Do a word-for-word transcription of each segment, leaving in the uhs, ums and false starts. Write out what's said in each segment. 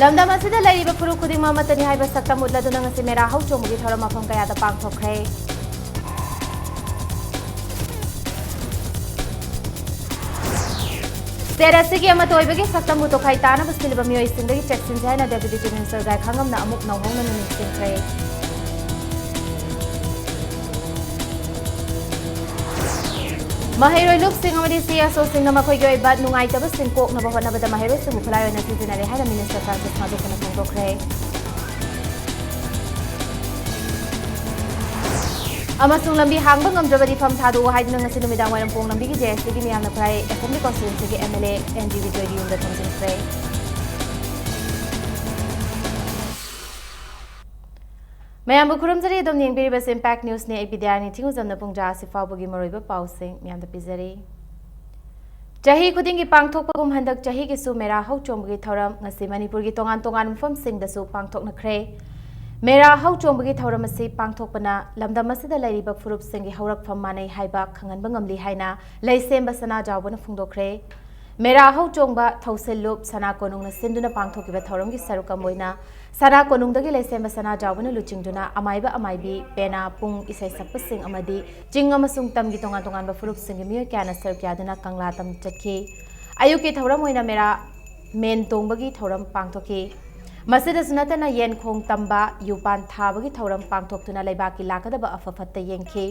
ꯂꯝꯗꯝ ꯑꯁꯤꯗ ꯂꯩꯔꯤꯕ ꯐꯨꯔꯨꯞ ꯈꯨꯗꯤꯡꯃꯛ ꯑꯃꯠꯇꯅꯤ ꯍꯥꯏꯕ ꯁꯛꯇꯝ ꯎꯠꯂꯗꯨꯅ ꯉꯁꯤ ꯃꯦꯔꯥ ꯍꯧ ꯆꯣꯡꯕꯒꯤ ꯊꯧꯔꯝ ꯃꯐꯝ ꯀꯌꯥꯗ ꯄꯥꯡꯊꯣꯛꯈ꯭ꯔꯦ꯫ ꯁ꯭ꯇꯦꯠ ꯑꯁꯤꯒꯤ ꯑꯃꯠꯇ ꯑꯣꯏꯕꯒꯤ ꯁꯛꯇꯝꯕꯨ ꯇꯣꯈꯥꯏ ꯇꯥꯅꯕ ꯁꯤꯜꯂꯤꯕ ꯃꯤꯑꯣꯏꯁꯤꯡꯗꯒꯤ ꯆꯦꯛꯁꯤꯟꯁꯦ ꯍꯥꯏꯅ ꯗꯦꯄ꯭ꯌꯨꯇꯤ ꯆꯤꯐ ꯃꯤꯅꯤꯁꯇꯔ ꯒꯥꯏꯈꯥꯉꯝꯅ ꯑꯃꯨꯛ ꯅꯧꯍꯧꯅ ꯅꯤꯡꯁꯤꯡꯈ꯭ꯔꯦ꯫ ꯃꯍꯩꯔꯣꯏ ꯂꯨꯞꯁꯤꯡ ꯑꯃꯗꯤ ꯁꯤ ꯑꯦꯁ ꯑꯣꯁꯤꯡꯅ ꯃꯈꯣꯏꯒꯤ ꯑꯣꯏꯕ ꯅꯨꯡꯉꯥꯏꯇꯕꯁꯤꯡ ꯀꯣꯛꯅꯕ ꯍꯣꯠꯅꯕꯗ ꯃꯍꯩꯔꯣꯏꯁꯤꯡꯕꯨ ꯈꯨꯠꯂꯥꯏ ꯑꯣꯏꯅ ꯁꯤꯖꯤꯟꯅꯔꯦ ꯍꯥꯏꯅ ꯃꯤꯅꯤꯁꯇꯔ ꯐ꯭ꯔꯥꯟꯁꯤꯁ ꯃꯥꯗꯨꯀꯅ ꯐꯣꯡꯗꯣꯛꯈ꯭ꯔꯦ꯫ ꯑꯃꯁꯨꯡ ꯂꯝꯕꯤ ꯍꯥꯡꯕ ꯉꯝꯗ꯭ꯔꯕꯗꯤ ꯐꯝ ꯊꯥꯗꯣꯛꯎ ꯍꯥꯏꯗꯨꯅ ꯉꯁꯤ ꯅꯨꯃꯤꯗꯥꯡ ꯋꯥꯏꯔꯝ ꯄꯣꯡ ꯂꯝꯕꯤꯒꯤ ꯖꯦ ꯑꯦꯁ ꯁꯤꯒꯤ ꯃꯤꯌꯥꯝꯅ ꯈꯨꯔꯥꯏ ꯑꯦꯁꯦꯝꯕ꯭ꯂꯤ ꯀꯣꯟꯁꯇꯤꯇ꯭ꯋꯦꯟꯁꯤꯒꯤ M L A N G ꯕꯤꯖꯣꯏꯒꯤ ꯌꯨꯝꯗ ꯊꯣꯝꯖꯤꯟꯈ꯭ꯔꯦ꯫ ꯃꯌꯥꯝꯕꯨ ꯈꯨꯔꯨꯝꯖꯔꯤ꯫ ꯑꯗꯨꯝ ꯌꯦꯡꯕꯤꯔꯤꯕꯁꯤ ꯏꯝꯄꯦꯛ ꯅ꯭ꯌꯨꯁꯅꯤ꯫ ꯑꯩ ꯕꯤꯗ꯭ꯌꯥꯅꯤ ꯊꯤꯡꯉꯨꯖꯝꯅ ꯄꯨꯡ ꯖꯥ ꯑꯁꯤ ꯐꯥꯎꯕꯒꯤ ꯃꯔꯨꯑꯣꯏꯕ ꯄꯥꯎꯁꯤꯡ ꯃꯌꯥꯝꯗ ꯄꯤꯖꯔꯤ꯫ ꯆꯍꯤ ꯈꯨꯗꯤꯡꯒꯤ ꯄꯥꯡꯊꯣꯛꯄꯒꯨꯝ ꯍꯟꯗꯛ ꯆꯍꯤꯒꯤꯁꯨ ꯃꯦꯔꯥ ꯍꯧ ꯆꯣꯡꯕꯒꯤ ꯊꯧꯔꯝ ꯉꯁꯤ ꯃꯅꯤꯄꯨꯔꯒꯤ ꯇꯣꯉꯥꯟ ꯇꯣꯉꯥꯟꯕ ꯃꯐꯝꯁꯤꯡꯗꯁꯨ ꯄꯥꯡꯊꯣꯛꯅꯈ꯭ꯔꯦ꯫ ꯃꯦꯔꯥ ꯍꯧ ꯆꯣꯡꯕꯒꯤ ꯊꯧꯔꯝ ꯑꯁꯤ ꯄꯥꯡꯊꯣꯛꯄꯅ ꯂꯝꯗꯝ ꯑꯁꯤꯗ ꯂꯩꯔꯤꯕ ꯐꯨꯔꯨꯞꯁꯤꯡꯒꯤ ꯍꯧꯔꯛꯐꯝ ꯃꯥꯟꯅꯩ ꯍꯥꯏꯕ ꯈꯪꯍꯟꯕ ꯉꯝꯂꯤ ꯍꯥꯏꯅ ꯂꯩꯁꯦꯝꯕ ꯁꯅꯥꯖꯥꯎꯕꯅ ꯐꯣꯡꯗꯣꯛꯈ꯭ꯔꯦ꯫ ꯃꯦꯔꯥ ꯍꯧ ꯆꯣꯡꯕ ꯊꯧꯁꯤꯜ ꯂꯨꯞ ꯁꯅꯥ ꯀꯣꯅꯨꯡꯅ ꯁꯤꯟꯗꯨꯅ ꯄꯥꯡꯊꯣꯛꯈꯤꯕ ꯊꯧꯔꯝꯒꯤ ꯁꯔꯨꯛ ꯑꯃ ꯑꯣꯏꯅ ꯁꯅꯥ ꯀꯣꯅꯨꯡꯗꯒꯤ ꯂꯩꯁꯦꯝꯕ ꯁꯅꯥꯖꯥꯎꯕꯅ ꯂꯨꯆꯤꯡꯗꯨꯅ ꯑꯃꯥꯏꯕ ꯑꯃꯥꯏꯕꯤ, ꯄꯦꯅꯥ, ꯄꯨꯡ, ꯏꯁꯩ ꯁꯛꯄꯁꯤꯡ ꯑꯃꯗꯤ ꯆꯤꯡ ꯑꯃꯁꯨꯡ ꯇꯝꯒꯤ ꯇꯣꯉꯥꯟ ꯇꯣꯉꯥꯟꯕ ꯐꯨꯔꯨꯞꯁꯤꯡꯒꯤ ꯃꯤꯑꯣꯏ ꯀꯌꯥꯅ ꯁꯔꯨꯛ ꯌꯥꯗꯨꯅ ꯀꯪꯂꯥ ꯇꯝ ꯆꯠꯈꯤ꯫ ꯑꯌꯨꯛꯀꯤ ꯊꯧꯔꯝ ꯑꯣꯏꯅ ꯃꯦꯔꯥ ꯃꯦꯟ ꯇꯣꯡꯕꯒꯤ ꯊꯧꯔꯝ ꯄꯥꯡꯊꯣꯛꯈꯤ꯫ ꯃꯁꯤꯗꯁꯨ ꯅꯠꯇꯅ ꯌꯦꯟ ꯈꯣꯡ ꯇꯝꯕ, ꯌꯨꯄꯥꯟ ꯊꯥꯕꯒꯤ ꯊꯧꯔꯝ ꯄꯥꯡꯊꯣꯛꯇꯨꯅ ꯂꯩꯕꯥꯛꯀꯤ ꯂꯥꯛꯀꯗꯕ ꯑꯐ ꯐꯠꯇ ꯌꯦꯡꯈꯤ꯫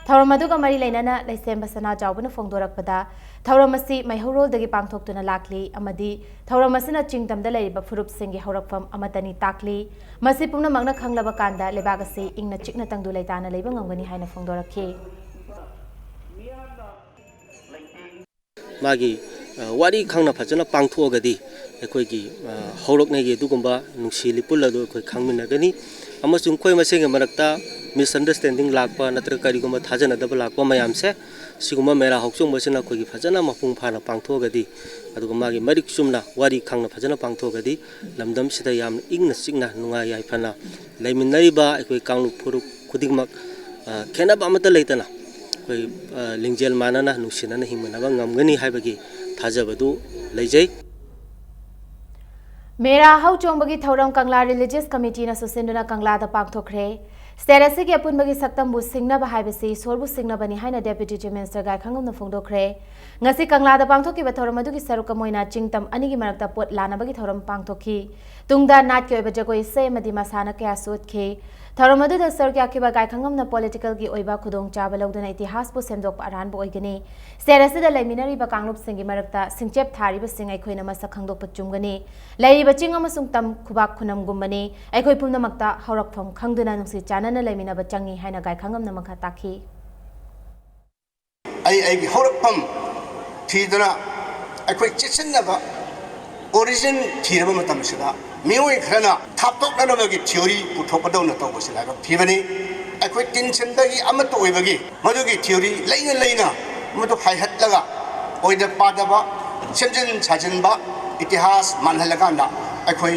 ꯊꯧꯔꯝ ꯑꯗꯨꯒ ꯃꯔꯤ ꯂꯩꯅꯅ ꯂꯩꯁꯦꯝꯕ ꯁꯅꯥꯖꯥꯎꯕꯅ ꯐꯣꯡꯗꯣꯔꯛꯄꯗ, ꯊꯧꯔꯝ ꯑꯁꯤ ꯃꯩꯍꯧꯔꯣꯜꯗꯒꯤ ꯄꯥꯡꯊꯣꯛꯇꯨꯅ ꯂꯥꯛꯂꯤ ꯑꯃꯗꯤ ꯊꯧꯔꯝ ꯑꯁꯤꯅ ꯆꯤꯡꯗꯝꯗ ꯂꯩꯔꯤꯕ ꯐꯨꯔꯨꯞꯁꯤꯡꯒꯤ ꯍꯧꯔꯛꯐꯝ ꯑꯃꯠꯇꯅꯤ ꯇꯥꯛꯂꯤ꯫ ꯃꯁꯤ ꯄꯨꯝꯅꯃꯛꯅ ꯈꯪꯂꯕ ꯀꯥꯟꯗ ꯂꯩꯕꯥꯛ ꯑꯁꯤ ꯏꯪꯅ ꯆꯤꯛꯅ ꯇꯪꯗꯨ ꯂꯩꯇꯥꯅ ꯂꯩꯕ ꯉꯝꯒꯅꯤ ꯍꯥꯏꯅ ꯐꯣꯡꯗꯣꯔꯛꯈꯤ꯫ ꯃꯥꯒꯤ, ꯑ, ꯋꯥꯔꯤ ꯈꯪꯅ ꯐꯖꯅ ꯄꯥꯡꯊꯣꯛꯑꯒꯗꯤ ꯑꯩꯈꯣꯏꯒꯤ, ꯑ, ꯍꯧꯔꯛꯅꯩꯒꯤ ꯑꯗꯨꯒꯨꯝꯕ ꯅꯨꯡꯁꯤ ꯂꯤꯄꯨꯜ ꯑꯗꯨ ꯑꯩꯈꯣꯏ ꯈꯪꯃꯤꯟꯅꯒꯅꯤ꯫ ꯑꯃꯁꯨꯡ ꯑꯩꯈꯣꯏ ꯃꯁꯦꯟꯒꯤ ꯃꯔꯛꯇ misunderstanding ꯂꯥꯛꯄ ꯅꯠꯇ꯭ꯔꯒ ꯀꯔꯤꯒꯨꯝꯕ ꯊꯥꯖꯅꯗꯕ ꯂꯥꯛꯄ ꯃꯌꯥꯝꯁꯦ, ꯁꯤꯒꯨꯝꯕ ꯃꯦꯔꯥ ꯍꯧꯆꯣꯡꯕꯁꯤꯅ ꯑꯩꯈꯣꯏꯒꯤ ꯐꯖꯅ ꯃꯄꯨꯡ ꯐꯥꯅ ꯄꯥꯡꯊꯣꯛꯑꯒꯗꯤ, ꯑꯗꯨꯒ ꯃꯥꯒꯤ ꯃꯔꯤꯛ ꯆꯨꯝꯅ ꯋꯥꯔꯤ ꯈꯪꯅ ꯐꯖꯅ ꯄꯥꯡꯊꯣꯛꯑꯒꯗꯤ ꯂꯝꯗꯝꯁꯤꯗ ꯌꯥꯝꯅ ꯏꯪꯅ ꯆꯤꯛꯅ ꯅꯨꯡꯉꯥꯏ ꯌꯥꯏꯐꯅ ꯂꯩꯃꯤꯟꯅꯔꯤꯕ ꯑꯩꯈꯣꯏ ꯀꯥꯡꯂꯨꯞ ꯐꯨꯔꯨꯞ ꯈꯨꯗꯤꯡꯃꯛ, ꯑ, ꯈꯦꯠꯅꯕ ꯑꯃꯠꯇ ꯂꯩꯇꯅ ꯑꯩꯈꯣꯏ, ꯑ, ꯂꯤꯡꯖꯦꯜ ꯃꯥꯟꯅꯅ ꯅꯨꯡꯁꯤꯅꯅ ꯍꯤꯡꯃꯤꯟꯅꯕ ꯉꯝꯒꯅꯤ ꯍꯥꯏꯕꯒꯤ ꯊꯥꯖꯕꯗꯨ ꯂꯩꯖꯩ꯫ ꯃꯦꯔꯥ ꯍꯧ ꯆꯣꯡꯕꯒꯤ ꯊꯧꯔꯝ ꯀꯪꯂꯥ ꯔꯤꯂꯤꯖꯤꯌꯁ ꯀꯃꯤꯇꯤꯅ ꯁꯨꯁꯤꯟꯗꯨꯅ ꯀꯪꯂꯥꯗ ꯄꯥꯡꯊꯣꯛꯈ꯭ꯔꯦ꯫ ꯁ꯭ꯇꯦꯠ ꯑꯁꯤꯒꯤ ꯑꯄꯨꯟꯕꯒꯤ ꯁꯛꯇꯝꯕꯨ ꯁꯤꯡꯅꯕ ꯍꯥꯏꯕꯁꯤ ꯏꯁꯣꯔꯕꯨ ꯁꯤꯡꯅꯕꯅꯤ ꯍꯥꯏꯅ ꯗꯦꯄ꯭ꯌꯨꯇꯤ ꯆꯤꯐ ꯃꯤꯅꯤꯁꯇꯔ ꯒꯥꯏꯈꯪꯉꯝꯅ ꯐꯣꯡꯗꯣꯛꯈ꯭ꯔꯦ꯫ ꯉꯁꯤ ꯀꯪꯂꯥꯗ ꯄꯥꯡꯊꯣꯛꯈꯤꯕ ꯊꯧꯔꯝ ꯑꯗꯨꯒꯤ ꯁꯔꯨꯛ ꯑꯃ ꯑꯣꯏꯅ ꯆꯤꯡꯇꯝ ꯑꯅꯤꯒꯤ ꯃꯔꯛꯇ ꯄꯣꯠ ꯂꯥꯟꯅꯕꯒꯤ ꯊꯧꯔꯝ ꯄꯥꯡꯊꯣꯛꯈꯤ꯫ ꯇꯨꯡꯗ ꯅꯥꯠꯀꯤ ꯑꯣꯏꯕ ꯖꯒꯣꯏ ꯏꯁꯩ ꯑꯃꯗꯤ ꯃꯁꯥꯟꯅ ꯀꯌꯥꯁꯨ ꯎꯠꯈꯤ꯫ ꯊꯧꯔꯝ ꯑꯗꯨꯗ ꯁꯔꯨꯛ ꯌꯥꯈꯤꯕ ꯒꯥꯏꯈꯪꯉꯝꯅ ꯄꯣꯂꯤꯇꯤꯀꯦꯜꯒꯤ ꯑꯣꯏꯕ ꯈꯨꯗꯣꯡꯆꯥꯕ ꯂꯧꯗꯨꯅ ꯏꯇꯤꯍꯥꯁꯄꯨ ꯁꯦꯝꯗꯣꯛꯄ ꯑꯔꯥꯟꯕ ꯑꯣꯏꯒꯅꯤ꯫ ꯁ꯭ꯇꯦꯠ ꯑꯁꯤꯗ ꯂꯩꯃꯤꯟꯅꯔꯤꯕ ꯀꯥꯡꯂꯨꯞꯁꯤꯡꯒꯤ ꯃꯔꯛꯇ ꯁꯤꯡꯆꯦꯞ ꯊꯥꯔꯤꯕꯁꯤꯡ ꯑꯩꯈꯣꯏꯅ ꯃꯁꯛ ꯈꯪꯗꯣꯛꯄ ꯆꯨꯝꯒꯅꯤ꯫ ꯂꯩꯔꯤꯕ ꯆꯤꯡ ꯑꯃꯁꯨꯡ ꯇꯝ ꯈꯨꯕꯥꯛ ꯈꯨꯅꯝꯒꯨꯝꯕꯅꯤ꯫ ꯑꯩꯈꯣꯏ ꯄꯨꯝꯅꯃꯛꯇ ꯍꯧꯔꯛꯐꯝ ꯈꯪꯗꯨꯅ ꯅꯨꯡꯁꯤ ꯆꯥꯟꯅꯅ ꯂꯩꯃꯤꯟꯅꯕ ꯆꯪꯏ ꯍꯥꯏꯅ ꯒꯥꯏꯈꯪꯉꯝꯅ ꯃꯈꯥ ꯇꯥꯈꯤ꯫ ꯑꯩ ꯑꯩꯒꯤ ꯍꯧꯔꯛꯐꯝ ꯊꯤꯗꯨꯅ ꯑꯩꯈꯣꯏ ꯆꯦꯠꯁꯤꯟꯅꯕ ꯑꯣꯔꯤꯖꯤꯟ ꯊꯤꯔꯕ ꯃꯇꯝꯁꯤꯗ ꯃꯤꯑꯣꯏ ꯈꯔꯅ ꯊꯥꯞꯇꯣꯛꯅꯅꯕꯒꯤ ꯊꯤꯑꯣꯔꯤ ꯄꯨꯊꯣꯛꯄꯗꯧꯅ ꯇꯧꯕꯁꯤ ꯂꯥꯏꯕꯛ ꯊꯤꯕꯅꯤ꯫ ꯑꯩꯈꯣꯏ ꯇꯤꯟꯁꯤꯟꯗꯒꯤ ꯑꯃꯠꯇ ꯑꯣꯏꯕꯒꯤ ꯃꯗꯨꯒꯤ ꯊꯤꯑꯣꯔꯤ ꯂꯩꯅ ꯂꯩꯅ ꯃꯗꯨ ꯍꯥꯏꯍꯠꯂꯒ ꯑꯣꯏꯗ ꯄꯥꯗꯕ ꯁꯦꯝꯖꯤꯟ ꯁꯥꯖꯤꯟꯕ ꯏꯇꯤꯍꯥꯁ ꯃꯥꯟꯍꯜꯂꯀꯥꯟꯗ ꯑꯩꯈꯣꯏ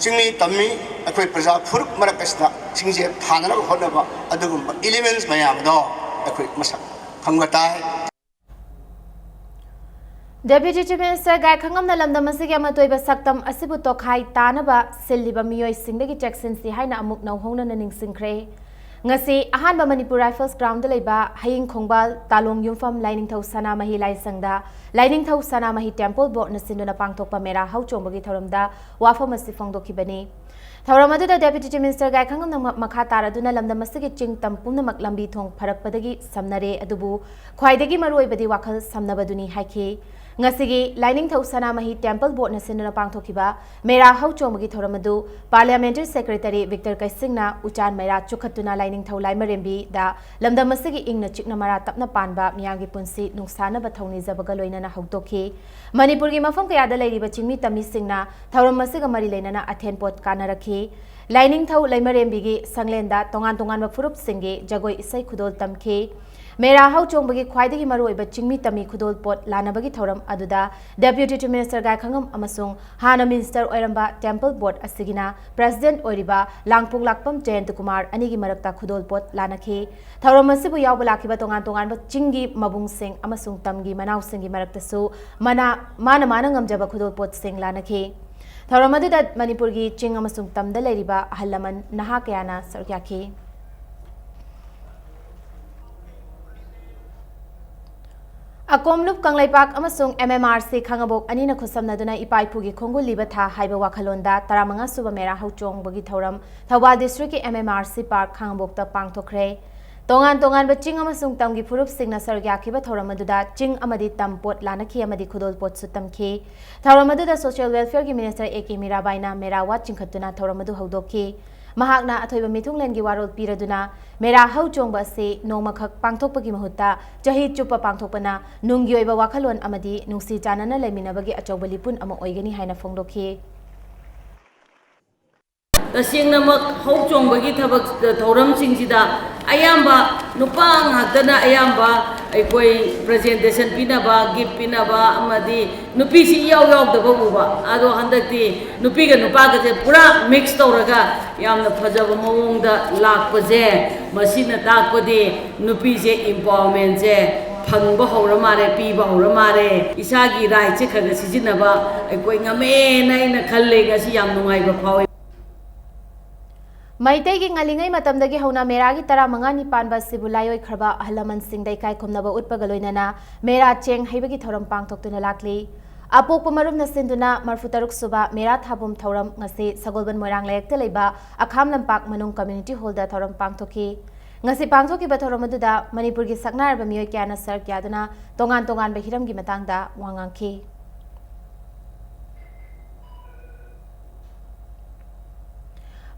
ꯆꯤꯡꯃꯤ ꯇꯝꯃꯤ ꯑꯩꯈꯣꯏ ꯄ꯭ꯔꯖꯥ ꯐꯨꯔꯨꯞ ꯃꯔꯛ ꯑꯁꯤꯗ ꯁꯤꯡꯖꯦꯜ ꯊꯥꯅꯅꯕ ꯍꯣꯠꯅꯕ ꯑꯗꯨꯒꯨꯝꯕ ꯏꯂꯤꯃꯦꯟꯁ ꯃꯌꯥꯝ ꯑꯗꯣ ꯑꯩꯈꯣꯏ ꯃꯁꯛ ꯈꯪꯕ ꯇꯥꯏ꯫ ꯗꯦꯄ꯭ꯌꯨꯇꯤ ꯆꯤꯐ ꯃꯤꯅꯤꯁꯇꯔ ꯒꯥꯏꯈꯪꯉꯝꯅ ꯂꯝꯗꯝ ꯑꯁꯤꯒꯤ ꯑꯃꯠꯇ ꯑꯣꯏꯕ ꯁꯛꯇꯝ ꯑꯁꯤꯕꯨ ꯇꯣꯈꯥꯏ ꯇꯥꯅꯕ ꯁꯤꯜꯂꯤꯕ ꯃꯤꯑꯣꯏꯁꯤꯡꯗꯒꯤ ꯆꯦꯛꯁꯤꯟꯁꯤ ꯍꯥꯏꯅ ꯑꯃꯨꯛ ꯅꯧꯍꯧꯅꯅ ꯅꯤꯡꯁꯤꯡꯈ꯭ꯔꯦ꯫ ꯉꯁꯤ ꯑꯍꯥꯟꯕ ꯃꯅꯤꯄꯨꯔ ꯔꯥꯏꯐꯜꯁ ꯒ꯭ꯔꯥꯎꯟꯗ ꯂꯩꯕ ꯍꯌꯤꯡ ꯈꯣꯡꯕꯥꯜ ꯇꯥꯂꯣꯡ ꯌꯨꯝꯐꯝ ꯂꯥꯏꯅꯤꯡꯊꯧ ꯁꯅꯥꯃꯍꯤ ꯂꯥꯏꯁꯪꯗ ꯂꯥꯏꯅꯤꯡꯊꯧ ꯁꯅꯥꯃꯍꯤ ꯇꯦꯝꯄꯜ ꯕꯣꯔꯗꯅ ꯁꯤꯟꯗꯨꯅ ꯄꯥꯡꯊꯣꯛꯄ ꯃꯦꯔꯥ ꯍꯧ ꯆꯣꯡꯕꯒꯤ ꯊꯧꯔꯝꯗ ꯋꯥꯐꯝ ꯑꯁꯤ ꯐꯣꯡꯗꯣꯛꯈꯤꯕꯅꯤ꯫ ꯊꯧꯔꯝ ꯑꯗꯨꯗ ꯗꯦꯄ꯭ꯌꯨꯇꯤ ꯆꯤꯐ ꯃꯤꯅꯤꯁꯇꯔ ꯒꯥꯏꯈꯪꯉꯝꯅ ꯃꯈꯥ ꯇꯥꯔꯗꯨꯅ ꯂꯝꯗꯝ ꯑꯁꯤꯒꯤ ꯆꯤꯡ ꯇꯝ ꯄꯨꯝꯅꯃꯛ ꯂꯝꯕꯤ ꯊꯣꯡ ꯐꯔꯛꯄꯗꯒꯤ ꯁꯝꯅꯔꯦ, ꯑꯗꯨꯕꯨ ꯈ꯭ꯋꯥꯏꯗꯒꯤ ꯃꯔꯨꯑꯣꯏꯕꯗꯤ ꯋꯥꯈꯜ ꯁꯝꯅꯕꯗꯨꯅꯤ ꯍꯥꯏꯈꯤ꯫ ꯉꯁꯤꯒꯤ ꯂꯥꯏꯅꯤꯡꯊꯧ ꯁꯅꯥꯃꯍꯤ ꯇꯦꯝꯄꯜ ꯕꯣꯔꯗꯅ ꯁꯤꯟꯗꯨꯅ ꯄꯥꯡꯊꯣꯛꯈꯤꯕ ꯃꯦꯔꯥ ꯍꯧ ꯆꯣꯡꯕꯒꯤ ꯊꯧꯔꯝ ꯑꯗꯨ ꯄꯥꯔꯂꯤꯌꯥꯃꯦꯟꯇꯔꯤ ꯁꯦꯀ꯭ꯔꯦꯇꯔꯤ ꯚꯤꯛꯇꯔ ꯀꯩꯁꯤꯡꯅ ꯎꯆꯥꯟ ꯃꯩꯔꯥ ꯆꯨꯈꯠꯇꯨꯅ ꯂꯥꯏꯅꯤꯡꯊꯧ ꯂꯥꯏꯃꯔꯦꯝꯕꯤꯗ ꯂꯝꯗꯝ ꯑꯁꯤꯒꯤ ꯏꯪꯅ ꯆꯤꯛꯅ ꯃꯔꯥ ꯇꯞꯅ ꯄꯥꯟꯕ ꯃꯤꯌꯥꯝꯒꯤ ꯄꯨꯟꯁꯤ ꯅꯨꯡꯁꯥꯅꯕ ꯊꯧꯅꯤꯖꯕꯒ ꯂꯣꯏꯅꯅ ꯍꯧꯗꯣꯛꯈꯤ꯫ ꯃꯅꯤꯄꯨꯔꯒꯤ ꯃꯐꯝ ꯀꯌꯥꯗ ꯂꯩꯔꯤꯕ ꯆꯤꯡꯃꯤ ꯇꯝꯃꯤꯁꯤꯡꯅ ꯊꯧꯔꯝ ꯑꯁꯤꯒ ꯃꯔꯤ ꯂꯩꯅꯅ ꯑꯊꯦꯟ ꯄꯣꯠ ꯀꯥꯟꯅꯔꯛꯈꯤ꯫ ꯂꯥꯏꯅꯤꯡꯊꯧ ꯂꯩꯃꯔꯦꯝꯕꯤꯒꯤ ꯁꯪꯂꯦꯟꯗ ꯇꯣꯉꯥꯟ ꯇꯣꯉꯥꯟꯕ ꯐꯨꯔꯨꯞꯁꯤꯡꯒꯤ ꯖꯒꯣꯏ ꯏꯁꯩ ꯈꯨꯗꯣꯜ ꯇꯝꯈꯤ꯫ ꯃꯦꯔꯥ ꯍꯧ ꯆꯣꯡꯕꯒꯤ ꯈ꯭ꯋꯥꯏꯗꯒꯤ ꯃꯔꯨꯑꯣꯏꯕ ꯆꯤꯡꯃꯤ ꯇꯝꯃꯤ ꯈꯨꯗꯣꯜ ꯄꯣꯠ ꯂꯥꯟꯅꯕꯒꯤ ꯊꯧꯔꯝ ꯑꯗꯨꯗ ꯗꯦꯄ꯭ꯌꯨꯇꯤ ꯆꯤꯐ ꯃꯤꯅꯤꯁꯇꯔ ꯒꯥꯏꯈꯪꯉꯝ ꯑꯃꯁꯨꯡ ꯍꯥꯟꯅ ꯃꯤꯅꯤꯁꯇꯔ ꯑꯣꯏꯔꯝꯕ ꯇꯦꯝꯄꯜ ꯕꯣꯔꯗ ꯑꯁꯤꯒꯤꯅ ꯄ꯭ꯔꯦꯁꯤꯗꯦꯟꯠ ꯑꯣꯏꯔꯤꯕ ꯂꯥꯡꯄꯣꯛꯂꯥꯛꯄꯝ ꯖꯌꯟꯇ ꯀꯨꯃꯥꯔ ꯑꯅꯤꯒꯤ ꯃꯔꯛꯇ ꯈꯨꯗꯣꯜ ꯄꯣꯠ ꯂꯥꯟꯅꯈꯤ꯫ ꯊꯧꯔꯝ ꯑꯁꯤꯕꯨ ꯌꯥꯎꯕ ꯂꯥꯛꯈꯤꯕ ꯇꯣꯉꯥꯟ ꯇꯣꯉꯥꯟꯕ ꯆꯤꯡꯒꯤ ꯃꯕꯨꯡꯁꯤꯡ ꯑꯃꯁꯨꯡ ꯇꯝꯒꯤ ꯃꯅꯥꯎꯁꯤꯡꯒꯤ ꯃꯔꯛꯇꯁꯨ ꯃꯅꯥ-, ꯃꯥꯅ ꯃꯥꯅ ꯉꯝꯖꯕ ꯈꯨꯗꯣꯜ ꯄꯣꯠꯁꯤꯡ ꯂꯥꯟꯅꯈꯤ꯫ ꯊꯧꯔꯝ ꯑꯗꯨꯗ ꯃꯅꯤꯄꯨꯔꯒꯤ ꯆꯤꯡ ꯑꯃꯁꯨꯡ ꯇꯝꯗ ꯂꯩꯔꯤꯕ ꯑꯍꯜ ꯂꯃꯟ ꯅꯍꯥ ꯀꯌꯥꯅ ꯁꯔꯨꯛ ꯌꯥꯈꯤ꯫ ꯑꯀꯣꯝꯂꯨꯞ ꯀꯪꯂꯩꯄꯥꯛ ꯑꯃꯁꯨꯡ M M R C ꯈꯥꯉꯕꯣꯛ ꯑꯅꯤꯅ ꯈꯨꯠꯁꯝꯅꯗꯨꯅ ꯏꯄꯥ ꯏꯄꯨꯒꯤ ꯈꯣꯡꯒꯨꯜ ꯂꯤꯕ ꯊꯥ ꯍꯥꯏꯕ ꯋꯥꯈꯜꯂꯣꯟꯗ ꯇꯔꯥꯃꯉꯥ ꯁꯨꯕ ꯃꯦꯔꯥ ꯍꯧꯆꯣꯡꯕꯒꯤ ꯊꯧꯔꯝ ꯊꯧꯕꯥꯜ district ꯀꯤ M M R C park ꯈꯥꯉꯕꯣꯛꯇ ꯄꯥꯡꯊꯣꯛꯈ꯭ꯔꯦ꯫ ꯇꯣꯉꯥꯟ ꯇꯣꯉꯥꯟꯕ ꯆꯤꯡ ꯑꯃꯁꯨꯡ ꯇꯝꯒꯤ ꯐꯨꯔꯨꯞꯁꯤꯡꯅ ꯁꯔꯨꯛ ꯌꯥꯈꯤꯕ ꯊꯧꯔꯝ ꯑꯗꯨꯗ ꯆꯤꯡ ꯑꯃꯗꯤ ꯇꯝ ꯄꯣꯠ ꯂꯥꯟꯅꯈꯤ ꯑꯃꯗꯤ ꯈꯨꯗꯣꯜ ꯄꯣꯠꯁꯨ ꯇꯝꯈꯤ꯫ ꯊꯧꯔꯝ ꯑꯗꯨꯗ social welfare ꯒꯤ minister A K ꯃꯤꯔꯥꯕꯥꯏꯅ ꯃꯦꯔꯥ ꯋꯥ ꯆꯤꯡꯈꯠꯇꯨꯅ ꯊꯧꯔꯝ ꯑꯗꯨ ꯍꯧꯗꯣꯛꯈꯤ꯫ ꯃꯍꯥꯛꯅ ꯑꯊꯣꯏꯕ ꯃꯤꯊꯨꯡꯂꯦꯟꯒꯤ ꯋꯥꯔꯣꯜ ꯄꯤꯔꯗꯨꯅ ꯃꯦꯔꯥ ꯍꯧ ꯆꯣꯡꯕ ꯑꯁꯤ ꯅꯣꯡꯃꯈꯛ ꯄꯥꯡꯊꯣꯛꯄꯒꯤ ꯃꯍꯨꯠꯇ ꯆꯍꯤ ꯆꯨꯞꯄ ꯄꯥꯡꯊꯣꯛꯄꯅ ꯅꯨꯡꯒꯤ ꯑꯣꯏꯕ ꯋꯥꯈꯜꯂꯣꯟ ꯑꯃꯗꯤ ꯅꯨꯡꯁꯤ ꯆꯥꯟꯅꯅ ꯂꯩꯃꯤꯟꯅꯕꯒꯤ ꯑꯆꯧꯕ ꯂꯤꯄꯨꯟ ꯑꯃ ꯑꯣꯏꯒꯅꯤ ꯍꯥꯏꯅ ꯐꯣꯡꯗꯣꯛꯈꯤ꯫ ꯇꯁꯦꯡꯅꯃꯛ ꯍꯧ ꯆꯣꯡꯕꯒꯤ ꯊꯕꯛ ꯊꯧꯔꯝꯁꯤꯡꯁꯤꯗ ꯑꯌꯥꯝꯕ ꯅꯨꯄꯥ ꯉꯥꯛꯇꯅ ꯑꯌꯥꯝꯕ ꯑꯩꯈꯣꯏ presentation ꯄꯤꯅꯕ, gift ꯄꯤꯅꯕ ꯑꯃꯗꯤ ꯅꯨꯄꯤꯁꯤ ꯏꯌꯥꯎ ꯌꯥꯎꯗꯕ ꯎꯕ꯫ ꯑꯗꯣ ꯍꯟꯗꯛꯇꯤ ꯅꯨꯄꯤꯒ ꯅꯨꯄꯥꯒꯁꯦ ꯄꯨꯔꯥ mix ꯇꯧꯔꯒ ꯌꯥꯝꯅ ꯐꯖꯕ ꯃꯑꯣꯡꯗ ꯂꯥꯛꯄꯁꯦ, ꯃꯁꯤꯅ ꯇꯥꯛꯄꯗꯤ ꯅꯨꯄꯤꯁꯦ empowerment ꯁꯦ ꯐꯪꯕ ꯍꯧꯔ ꯃꯥꯜꯂꯦ, ꯄꯤꯕ ꯍꯧꯔ ꯃꯥꯜꯂꯦ꯫ ꯏꯁꯥꯒꯤ right ꯁꯦ ꯈꯔ ꯈꯔ ꯁꯤꯖꯤꯟꯅꯕ ꯑꯩꯈꯣꯏ ꯉꯝꯃꯦꯅ ꯑꯩꯅ ꯈꯜꯂꯦ꯫ ꯉꯁꯤ ꯌꯥꯝ ꯅꯨꯡꯉꯥꯏꯕ ꯐꯥꯎꯏ꯫ ꯃꯩꯇꯩꯒꯤ ꯉꯜꯂꯤꯉꯩ ꯃꯇꯝꯗꯒꯤ ꯍꯧꯅ ꯃꯦꯔꯥꯒꯤ ꯇꯔꯥꯃꯉꯥꯅꯤ ꯄꯥꯟꯕ ꯑꯁꯤꯕꯨ ꯂꯥꯏꯑꯣꯏꯈ꯭ꯔꯕ ꯑꯍꯜ ꯂꯃꯟꯁꯤꯡꯗ ꯏꯀꯥꯏ ꯈꯨꯝꯅꯕ ꯎꯠꯄꯒ ꯂꯣꯏꯅꯅ ꯃꯦꯔꯥ ꯆꯦꯡ ꯍꯩꯕꯒꯤ ꯊꯧꯔꯝ ꯄꯥꯡꯊꯣꯛꯇꯨꯅ ꯂꯥꯛꯂꯤ꯫ ꯑꯄꯣꯛꯄ ꯃꯔꯨꯞꯅ ꯁꯤꯟꯗꯨꯅ ꯃꯔꯐꯨ ꯇꯔꯨꯛ ꯁꯨꯕ ꯃꯦꯔꯥ ꯊꯥꯕꯨꯝ ꯊꯧꯔꯝ ꯉꯁꯤ ꯁꯒꯣꯜꯕꯟ ꯃꯣꯏꯔꯥꯡ ꯂꯩꯔꯛꯇ ꯂꯩꯕ ꯑꯈꯥꯝ ꯂꯝꯄꯥꯛ ꯃꯅꯨꯡ community hall ꯗ ꯊꯧꯔꯝ ꯄꯥꯡꯊꯣꯛꯈꯤ꯫ ꯉꯁꯤ ꯄꯥꯡꯊꯣꯛꯈꯤꯕ ꯊꯧꯔꯝ ꯑꯗꯨꯗ ꯃꯅꯤꯄꯨꯔꯒꯤ ꯁꯛꯅꯥꯏꯔꯕ ꯃꯤꯑꯣꯏ ꯀꯌꯥꯅ ꯁꯔꯨꯛ ꯌꯥꯗꯨꯅ ꯇꯣꯉꯥꯟ ꯇꯣꯉꯥꯟꯕ ꯍꯤꯔꯝꯒꯤ ꯃꯇꯥꯡꯗ ꯋꯥ ꯉꯥꯡꯈꯤ꯫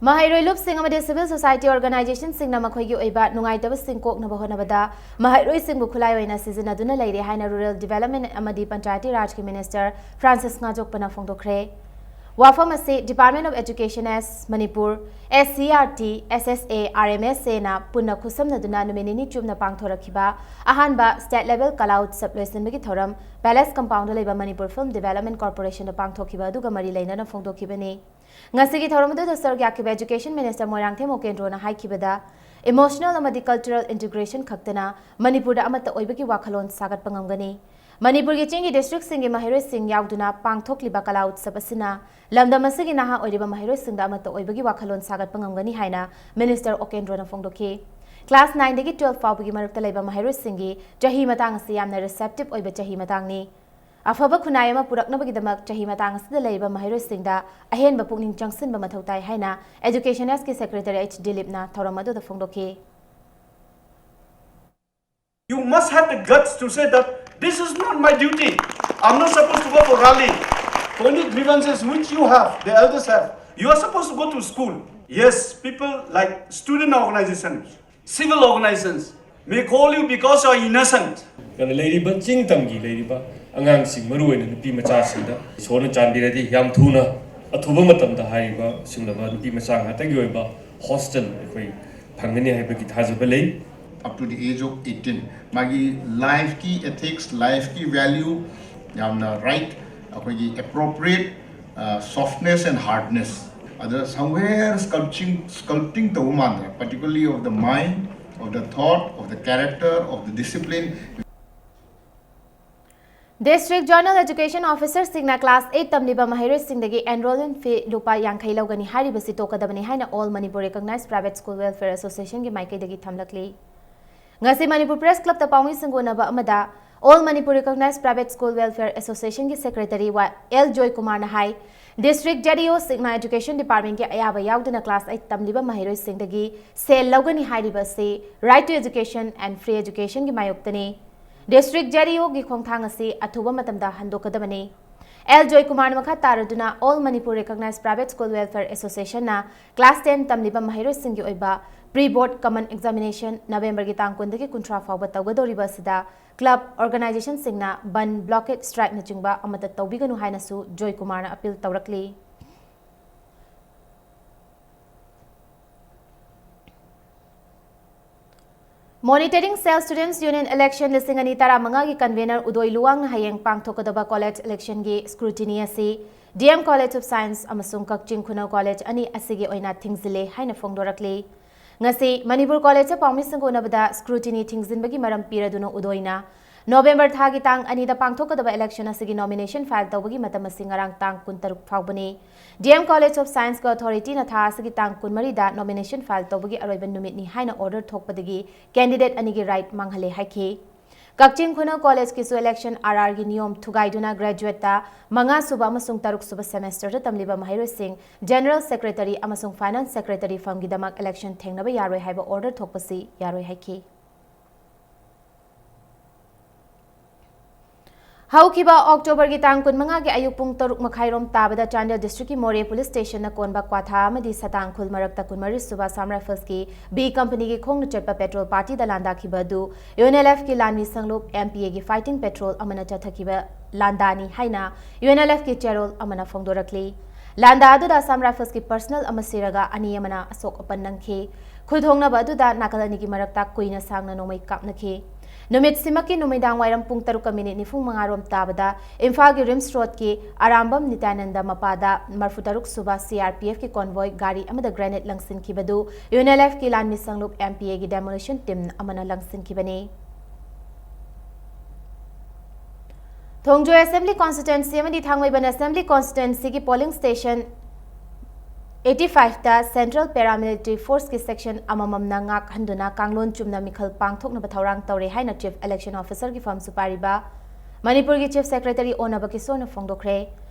ꯃꯍꯩꯔꯣꯏ ꯂꯨꯞꯁꯤꯡ ꯑꯃꯗꯤ civil society organization ꯁꯤꯡꯅ ꯃꯈꯣꯏꯒꯤ ꯑꯣꯏꯕ ꯅꯨꯡꯉꯥꯏꯇꯕꯁꯤꯡ ꯀꯣꯛꯅꯕ ꯍꯣꯠꯅꯕꯗ ꯃꯍꯩꯔꯣꯏꯁꯤꯡꯕꯨ ꯈꯨꯠꯂꯥꯏ ꯑꯣꯏꯅ ꯁꯤꯖꯤꯟꯅꯗꯨꯅ ꯂꯩꯔꯦ ꯍꯥꯏꯅ Rural Development ꯑꯃꯗꯤ Panchayati Raj ꯀꯤ minister Francis ꯉꯥꯖꯣꯛꯄꯅ ꯐꯣꯡꯗꯣꯛꯈ꯭ꯔꯦ꯫ ꯋꯥꯐꯝ ꯑꯁꯤ Department of Education S, Manipur, S C E R T, S S A, R M S A ꯅ ꯄꯨꯟꯅ ꯈꯨꯠꯁꯝꯅꯗꯨꯅ ꯅꯨꯃꯤꯠ ꯅꯤꯅꯤ ꯆꯨꯞꯅ ꯄꯥꯡꯊꯣꯔꯛꯈꯤꯕ ꯑꯍꯥꯟꯕ state level ꯀꯂꯥ ꯎꯠꯁꯕ ꯂꯣꯏꯁꯤꯟꯕꯒꯤ ꯊꯧꯔꯝ Palace Compound ꯗ ꯂꯩꯕ Manipur Film Development Corporation ꯗ ꯄꯥꯡꯊꯣꯛꯈꯤꯕ ꯑꯗꯨꯒ ꯃꯔꯤ ꯂꯩꯅꯅ ꯐꯣꯡꯗꯣꯛꯈꯤꯕꯅꯤ꯫ ꯉꯁꯤꯒꯤ ꯊꯧꯔꯝ ꯑꯗꯨꯗ ꯁꯔꯨꯛ ꯌꯥꯈꯤꯕ Education Minister ꯃꯣꯏꯔꯥꯡꯊꯦꯝ ꯎꯀꯦꯟꯗ꯭ꯔꯣꯅ ꯍꯥꯏꯈꯤꯕꯗ, emotional ꯑꯃꯗꯤ cultural integration ꯈꯛꯇꯅ ꯃꯅꯤꯄꯨꯔꯗ ꯑꯃꯠꯇ ꯑꯣꯏꯕꯒꯤ ꯋꯥꯈꯜꯂꯣꯟ ꯁꯥꯒꯠꯄ ꯉꯝꯒꯅꯤ꯫ ꯃꯅꯤꯄꯨꯔꯒꯤ ꯆꯤꯡꯒꯤ ꯗꯤꯁꯇ꯭ꯔꯤꯛꯁꯤꯡꯒꯤ ꯃꯍꯩꯔꯣꯏꯁꯤꯡ ꯌꯥꯎꯗꯨꯅ ꯄꯥꯡꯊꯣꯛꯂꯤꯕ ꯀꯂꯥ ꯎꯠꯁꯕ ꯑꯁꯤꯅ ꯂꯝꯗꯝ ꯑꯁꯤꯒꯤ ꯅꯍꯥ ꯑꯣꯏꯔꯤꯕ ꯃꯍꯩꯔꯣꯏꯁꯤꯡꯗ ꯑꯃꯠꯇ ꯑꯣꯏꯕꯒꯤ ꯋꯥꯈꯜꯂꯣꯟ ꯁꯥꯒꯠꯄ ꯉꯝꯒꯅꯤ ꯍꯥꯏꯅ ꯃꯤꯅꯤꯁꯇꯔ ꯑꯣꯀꯦꯟꯗ꯭ꯔꯣꯅ ꯐꯣꯡꯗꯣꯛꯈꯤ꯫ ꯀ꯭ꯂꯥꯁ ꯅꯥꯏꯟꯗꯒꯤ ꯇꯨꯋꯦꯜꯐ ꯐꯥꯎꯕꯒꯤ ꯃꯔꯛꯇ ꯂꯩꯕ ꯃꯍꯩꯔꯣꯏꯁꯤꯡꯒꯤ ꯆꯍꯤ ꯃꯇꯥꯡ ꯑꯁꯤ ꯌꯥꯝꯅ ꯔꯤꯁꯦꯞꯇꯤꯚ ꯑꯣꯏꯕ ꯆꯍꯤ ꯃꯇꯥꯡꯅꯤ꯫ ꯑꯐꯕ ꯈꯨꯟꯅꯥꯏ ꯑꯃ ꯄꯨꯔꯛꯅꯕꯒꯤꯗꯃꯛ ꯆꯍꯤ ꯃꯇꯥꯡ ꯑꯁꯤꯗ ꯂꯩꯔꯤꯕ ꯃꯍꯩꯔꯣꯏꯁꯤꯡꯗ ꯑꯍꯦꯟꯕ ꯄꯨꯛꯅꯤꯡ ꯆꯪꯁꯤꯟꯕ ꯃꯊꯧ ꯇꯥꯏ ꯍꯥꯏꯅ ꯑꯦꯖꯨꯀꯦꯁꯟ ꯑꯦꯁꯀꯤ ꯁꯦꯀ꯭ꯔꯦꯇꯔꯤ ꯑꯩꯆ ꯗꯤꯂꯤꯞꯅ ꯊꯧꯔꯝ ꯑꯗꯨꯗ ꯐꯣꯡꯗꯣꯛꯈꯤ꯫ You must have the guts to say that this is not my duty. I'm not supposed to go for rally. Only grievances which you have, the elders have. You are supposed to go to school. Yes, people like student organizations, civil organizations may call you because you are innocent. ꯑꯗꯨꯅ ꯂꯩꯔꯤꯕ ꯆꯤꯡ ꯇꯝꯒꯤ ꯂꯩꯔꯤꯕ ꯑꯉꯥꯡꯁꯤꯡ, ꯃꯔꯨꯑꯣꯏꯅ ꯅꯨꯄꯤ ꯃꯆꯥꯁꯤꯡꯗ ꯏꯁꯣꯔꯅ ꯆꯥꯟꯕꯤꯔꯗꯤ ꯌꯥꯝ ꯊꯨꯅ, ꯑꯊꯨꯕ ꯃꯇꯝꯗ ꯍꯥꯏꯔꯤꯕ ꯁꯤꯒꯨꯝꯂꯕ ꯅꯨꯄꯤ ꯃꯆꯥ ꯉꯥꯛꯇꯒꯤ ꯑꯣꯏꯕ ꯍꯣꯁꯇꯦꯜ ꯑꯩꯈꯣꯏ ꯐꯪꯒꯅꯤ ꯍꯥꯏꯕꯒꯤ ꯊꯥꯖꯕ ꯂꯩ꯫ Up to the age of eighteen, ꯃꯥꯒꯤ ꯂꯥꯏꯐꯀꯤ ꯏꯊꯤꯛꯁ, ꯂꯥꯏꯐꯀꯤ ꯚꯦꯂ꯭ꯌꯨ, ꯌꯥꯝꯅ ꯔꯥꯏꯠ, ꯑꯩꯈꯣꯏꯒꯤ ꯑꯦꯄ꯭ꯔꯣꯄ꯭ꯔꯤꯌꯦꯠ ꯁꯣꯐꯅꯦꯁ ꯑꯦꯟ ꯍꯥꯔꯗꯅꯦꯁ, ꯑꯗ somewhere sculpting, sculpting ꯇꯧꯕ ꯃꯥꯟꯗ꯭ꯔꯥ, particularly of the mind, of the thought, of the character, of the discipline. District Zonal Education Officerꯁꯤꯡꯅ class eight ꯇꯝꯂꯤꯕ ꯃꯍꯩꯔꯣꯏꯁꯤꯡꯗꯒꯤ enrollment fee ꯂꯨꯄꯥ ꯌꯥꯡꯈꯩ ꯂꯧꯒꯅꯤ ꯍꯥꯏꯔꯤꯕꯁꯤ ꯇꯣꯛꯀꯗꯕꯅꯤ ꯍꯥꯏꯅ All Manipur Recognized Private School Welfare Associationꯒꯤ ꯃꯥꯏꯀꯩꯗꯒꯤ ꯊꯝꯂꯛꯂꯤ꯫ ꯉꯁꯤ ꯃꯅꯤꯄꯨꯔ ꯄ꯭ꯔꯦꯁ ꯀ꯭ꯂꯕꯇ ꯄꯥꯎꯃꯤꯁꯤꯡꯒ ꯎꯅꯕ ꯑꯃꯗ All Manipur Recognized Private School Welfare Associationꯒꯤ ꯁꯦꯀ꯭ꯔꯦꯇꯔꯤ ꯋꯥ ꯑꯦꯜ ꯖꯣꯏꯀꯨꯃꯥꯔꯅ ꯍꯥꯏ, District ZEOꯁꯤꯡꯅ Education Departmentꯀꯤ ꯑꯌꯥꯕ ꯌꯥꯎꯗꯅ class eight ꯇꯝꯂꯤꯕ ꯃꯍꯩꯔꯣꯏꯁꯤꯡꯗꯒꯤ ꯁꯦꯜ ꯂꯧꯒꯅꯤ ꯍꯥꯏꯔꯤꯕ ꯑꯁꯤ Right to Education and Free Educationꯒꯤ ꯃꯥꯌꯣꯛꯇꯅꯤ꯫ District ZEOꯒꯤ ꯈꯣꯡꯊꯥꯡ ꯑꯁꯤ ꯑꯊꯨꯕ ꯃꯇꯝꯗ ꯍꯟꯗꯣꯛꯀꯗꯕꯅꯤ꯫ ꯑꯦꯜ ꯖꯣꯏꯀꯨꯃꯥꯔꯅ ꯃꯈꯥ ꯇꯥꯔꯗꯨꯅ All Manipur Recognized Private School Welfare Associationꯅ class ten ꯇꯝꯂꯤꯕ ꯃꯍꯩꯔꯣꯏꯁꯤꯡꯒꯤ ꯑꯣꯏꯕ pre board common examination Novemberꯒꯤ ꯇꯥꯡ ꯀꯨꯟꯗꯒꯤ ꯀꯨꯟꯊ꯭ꯔꯥ ꯐꯥꯎꯕ ꯇꯧꯒꯗꯧꯔꯤꯕ ꯑꯁꯤꯗ club organizationꯁꯤꯡꯅ ꯕꯟ, blockade strikeꯅꯆꯤꯡꯕ ꯑꯃꯠꯇ ꯇꯧꯕꯤꯒꯅꯨ ꯍꯥꯏꯅꯁꯨ ꯖꯣꯏꯀꯨꯃꯥꯔꯅ appeal ꯇꯧꯔꯛꯂꯤ꯫ Monitoring Cell Students Union Election ꯂꯤꯁꯤꯡ ꯑꯅꯤ ꯇꯔꯥꯃꯉꯥꯒꯤ convener ꯎꯗꯣꯏ ꯂꯨꯋꯥꯡꯅ ꯍꯌꯦꯡ ꯄꯥꯡꯊꯣꯛꯀꯗꯕ college electionꯒꯤ scrutiny ꯑꯁꯤ D M College of Science ꯑꯃꯁꯨꯡ ꯀꯛꯆꯤꯡ ꯈꯨꯅꯧ college ꯑꯅꯤ ꯑꯁꯤꯒꯤ ꯑꯣꯏꯅ ꯊꯤꯡꯖꯤꯜꯂꯦ ꯍꯥꯏꯅ ꯐꯣꯡꯗꯣꯔꯛꯂꯤ꯫ ꯉꯁꯤ ꯃꯅꯤꯄꯨꯔ collegeꯇ ꯄꯥꯎꯃꯤꯁꯤꯡꯒ ꯎꯅꯕꯗ scrutiny ꯊꯤꯡꯖꯤꯟꯕꯒꯤ ꯃꯔꯝ ꯄꯤꯔꯗꯨꯅ ꯎꯗꯣꯏꯅ ꯅꯣꯕꯦꯝꯕꯔ ꯊꯥꯒꯤ ꯇꯥꯡ ꯑꯅꯤꯗ ꯄꯥꯡꯊꯣꯛꯀꯗꯕ election ꯑꯁꯤꯒꯤ nomination file ꯇꯧꯕꯒꯤ ꯃꯇꯝ ꯑꯁꯤ ꯉꯔꯥꯡ ꯇꯥꯡ ꯀꯨꯟꯇꯔꯨꯛ ꯐꯥꯎꯕꯅꯤ꯫ D M College of Science ꯀ authority ꯅ ꯊꯥ ꯑꯁꯤꯒꯤ ꯇꯥꯡ ꯀꯨꯟꯃꯔꯤꯗ nomination file ꯇꯧꯕꯒꯤ ꯑꯔꯣꯏꯕ ꯅꯨꯃꯤꯠꯅꯤ ꯍꯥꯏꯅ order ꯊꯣꯛꯄꯗꯒꯤ candidate ꯑꯅꯤꯒꯤ right ꯃꯥꯡꯍꯜꯂꯦ ꯍꯥꯏꯈꯤ꯫ ꯀꯛꯆꯤꯡ ꯈꯨꯅꯧ college ꯀꯤꯁꯨ election R R ꯒꯤ ꯅꯤꯌꯣꯝ ꯊꯨꯒꯥꯏꯗꯨꯅ graduate ꯇ ꯃꯉꯥ ꯁꯨꯕ ꯑꯃꯁꯨꯡ ꯇꯔꯨꯛ ꯁꯨꯕ semester ꯗ ꯇꯝꯂꯤꯕ ꯃꯍꯩꯔꯣꯏꯁꯤꯡ general secretary ꯑꯃꯁꯨꯡ finance secretary ꯐꯝꯒꯤꯗꯃꯛ election ꯊꯦꯡꯅꯕ ꯌꯥꯔꯣꯏ ꯍꯥꯏꯕ order ꯊꯣꯛꯄꯁꯤ ꯌꯥꯔꯣꯏ ꯍꯥꯏꯈꯤ꯫ ꯍꯧꯈꯤꯕ ꯑꯣꯛꯇꯣꯕꯔꯒꯤ ꯇꯥꯡ ꯀꯨꯟꯃꯉꯥꯒꯤ ꯑꯌꯨꯛ ꯄꯨꯡ ꯇꯔꯨꯛ ꯃꯈꯥꯏꯔꯣꯝ ꯇꯥꯕꯗ ꯆꯥꯟꯗꯦꯜ district ꯀꯤ ꯃꯣꯔꯦ police station ꯅ ꯀꯣꯟꯕ ꯀ꯭ꯋꯥꯊꯥ ꯑꯃꯗꯤ ꯁꯇꯥꯡꯈꯨꯜ ꯃꯔꯛꯇ ꯀꯨꯟꯃꯔꯤ ꯁꯨꯕ Assam Rifles ꯀꯤ B company ꯒꯤ ꯈꯣꯡꯅ ꯆꯠꯄ patrol party ꯗ ꯂꯥꯟꯗꯥꯈꯤꯕ ꯑꯗꯨ U N L F ꯀꯤ ꯂꯥꯟꯃꯤ ꯁꯪꯂꯨꯞ M P A ꯒꯤ fighting patrol ꯑꯃꯅ ꯆꯠꯊꯈꯤꯕ ꯂꯥꯟꯗꯥꯅꯤ ꯍꯥꯏꯅ U N L F ꯀꯤ ꯆꯦꯔꯣꯜ ꯑꯃꯅ ꯐꯣꯡꯗꯣꯔꯛꯂꯤ꯫ ꯂꯥꯟꯗꯥ ꯑꯗꯨꯗ Assam Rifles ꯀꯤ personnel ꯑꯃ ꯁꯤꯔꯒ ꯑꯅꯤ ꯑꯃꯅ ꯑꯁꯣꯛ ꯑꯄꯟ ꯅꯪꯈꯤ꯫ ꯈꯨꯗꯣꯡꯅꯕ ꯑꯗꯨꯗ ꯅꯥꯀꯜ ꯑꯅꯤꯒꯤ ꯃꯔꯛꯇ ꯀꯨꯏꯅ ꯁꯥꯡꯅ ꯅꯣꯡꯃꯩ ꯀꯥꯞꯅꯈꯤ꯫ ꯅꯨꯃꯤꯠꯁꯤꯃꯛꯀꯤ ꯅꯨꯃꯤꯗꯥꯡ ꯋꯥꯏꯔꯝ ꯄꯨꯡ ꯇꯔꯨꯛꯀ minute ꯅꯤꯐꯨ ꯃꯉꯥ ꯔꯣꯝ ꯇꯥꯕꯗ ꯏꯝꯐꯥꯜꯒꯤ RIMS road ꯀꯤ ꯑꯔꯥꯝꯕꯝ ꯅꯤꯇ꯭ꯌꯥꯅꯟꯗ ꯃꯄꯥꯗ ꯃꯔꯐꯨ ꯇꯔꯨꯛ ꯁꯨꯕ C R P F ꯀꯤ convoy ꯒꯥꯔꯤ ꯑꯃꯗ grenade ꯂꯪꯁꯤꯟꯈꯤꯕꯗꯨ U N L F ꯀꯤ ꯂꯥꯟꯃꯤ ꯁꯪꯂꯨꯞ M P A ꯒꯤ demolition team ꯑꯃꯅ ꯂꯪꯁꯤꯟꯈꯤꯕꯅꯤ꯫ ꯊꯣꯡꯖꯣꯏ Assembly Constituency ꯑꯃꯗꯤ ꯊꯥꯡꯃꯩꯕꯟ Assembly Constituency ꯒꯤ polling station eighty five ꯇ Central Paramilitary Force ꯀꯤ section ꯑꯃꯃꯝꯅ ꯉꯥꯛꯍꯟꯗꯨꯅ ꯀꯥꯡꯂꯣꯟ ꯆꯨꯝꯅ ꯃꯤꯈꯜ ꯄꯥꯡꯊꯣꯛꯅꯕ ꯊꯧꯔꯥꯡ ꯇꯧꯔꯦ ꯍꯥꯏꯅ Chief Election Officer ꯒꯤ ꯐꯝꯁꯨ ꯄꯥꯏꯔꯤꯕ ꯃꯅꯤꯄꯨꯔꯒꯤ Chief Secretary ꯑꯣꯅꯕ ꯀꯤꯁꯣꯔꯅ ꯐꯣꯡꯗꯣꯛꯈ꯭ꯔꯦ꯫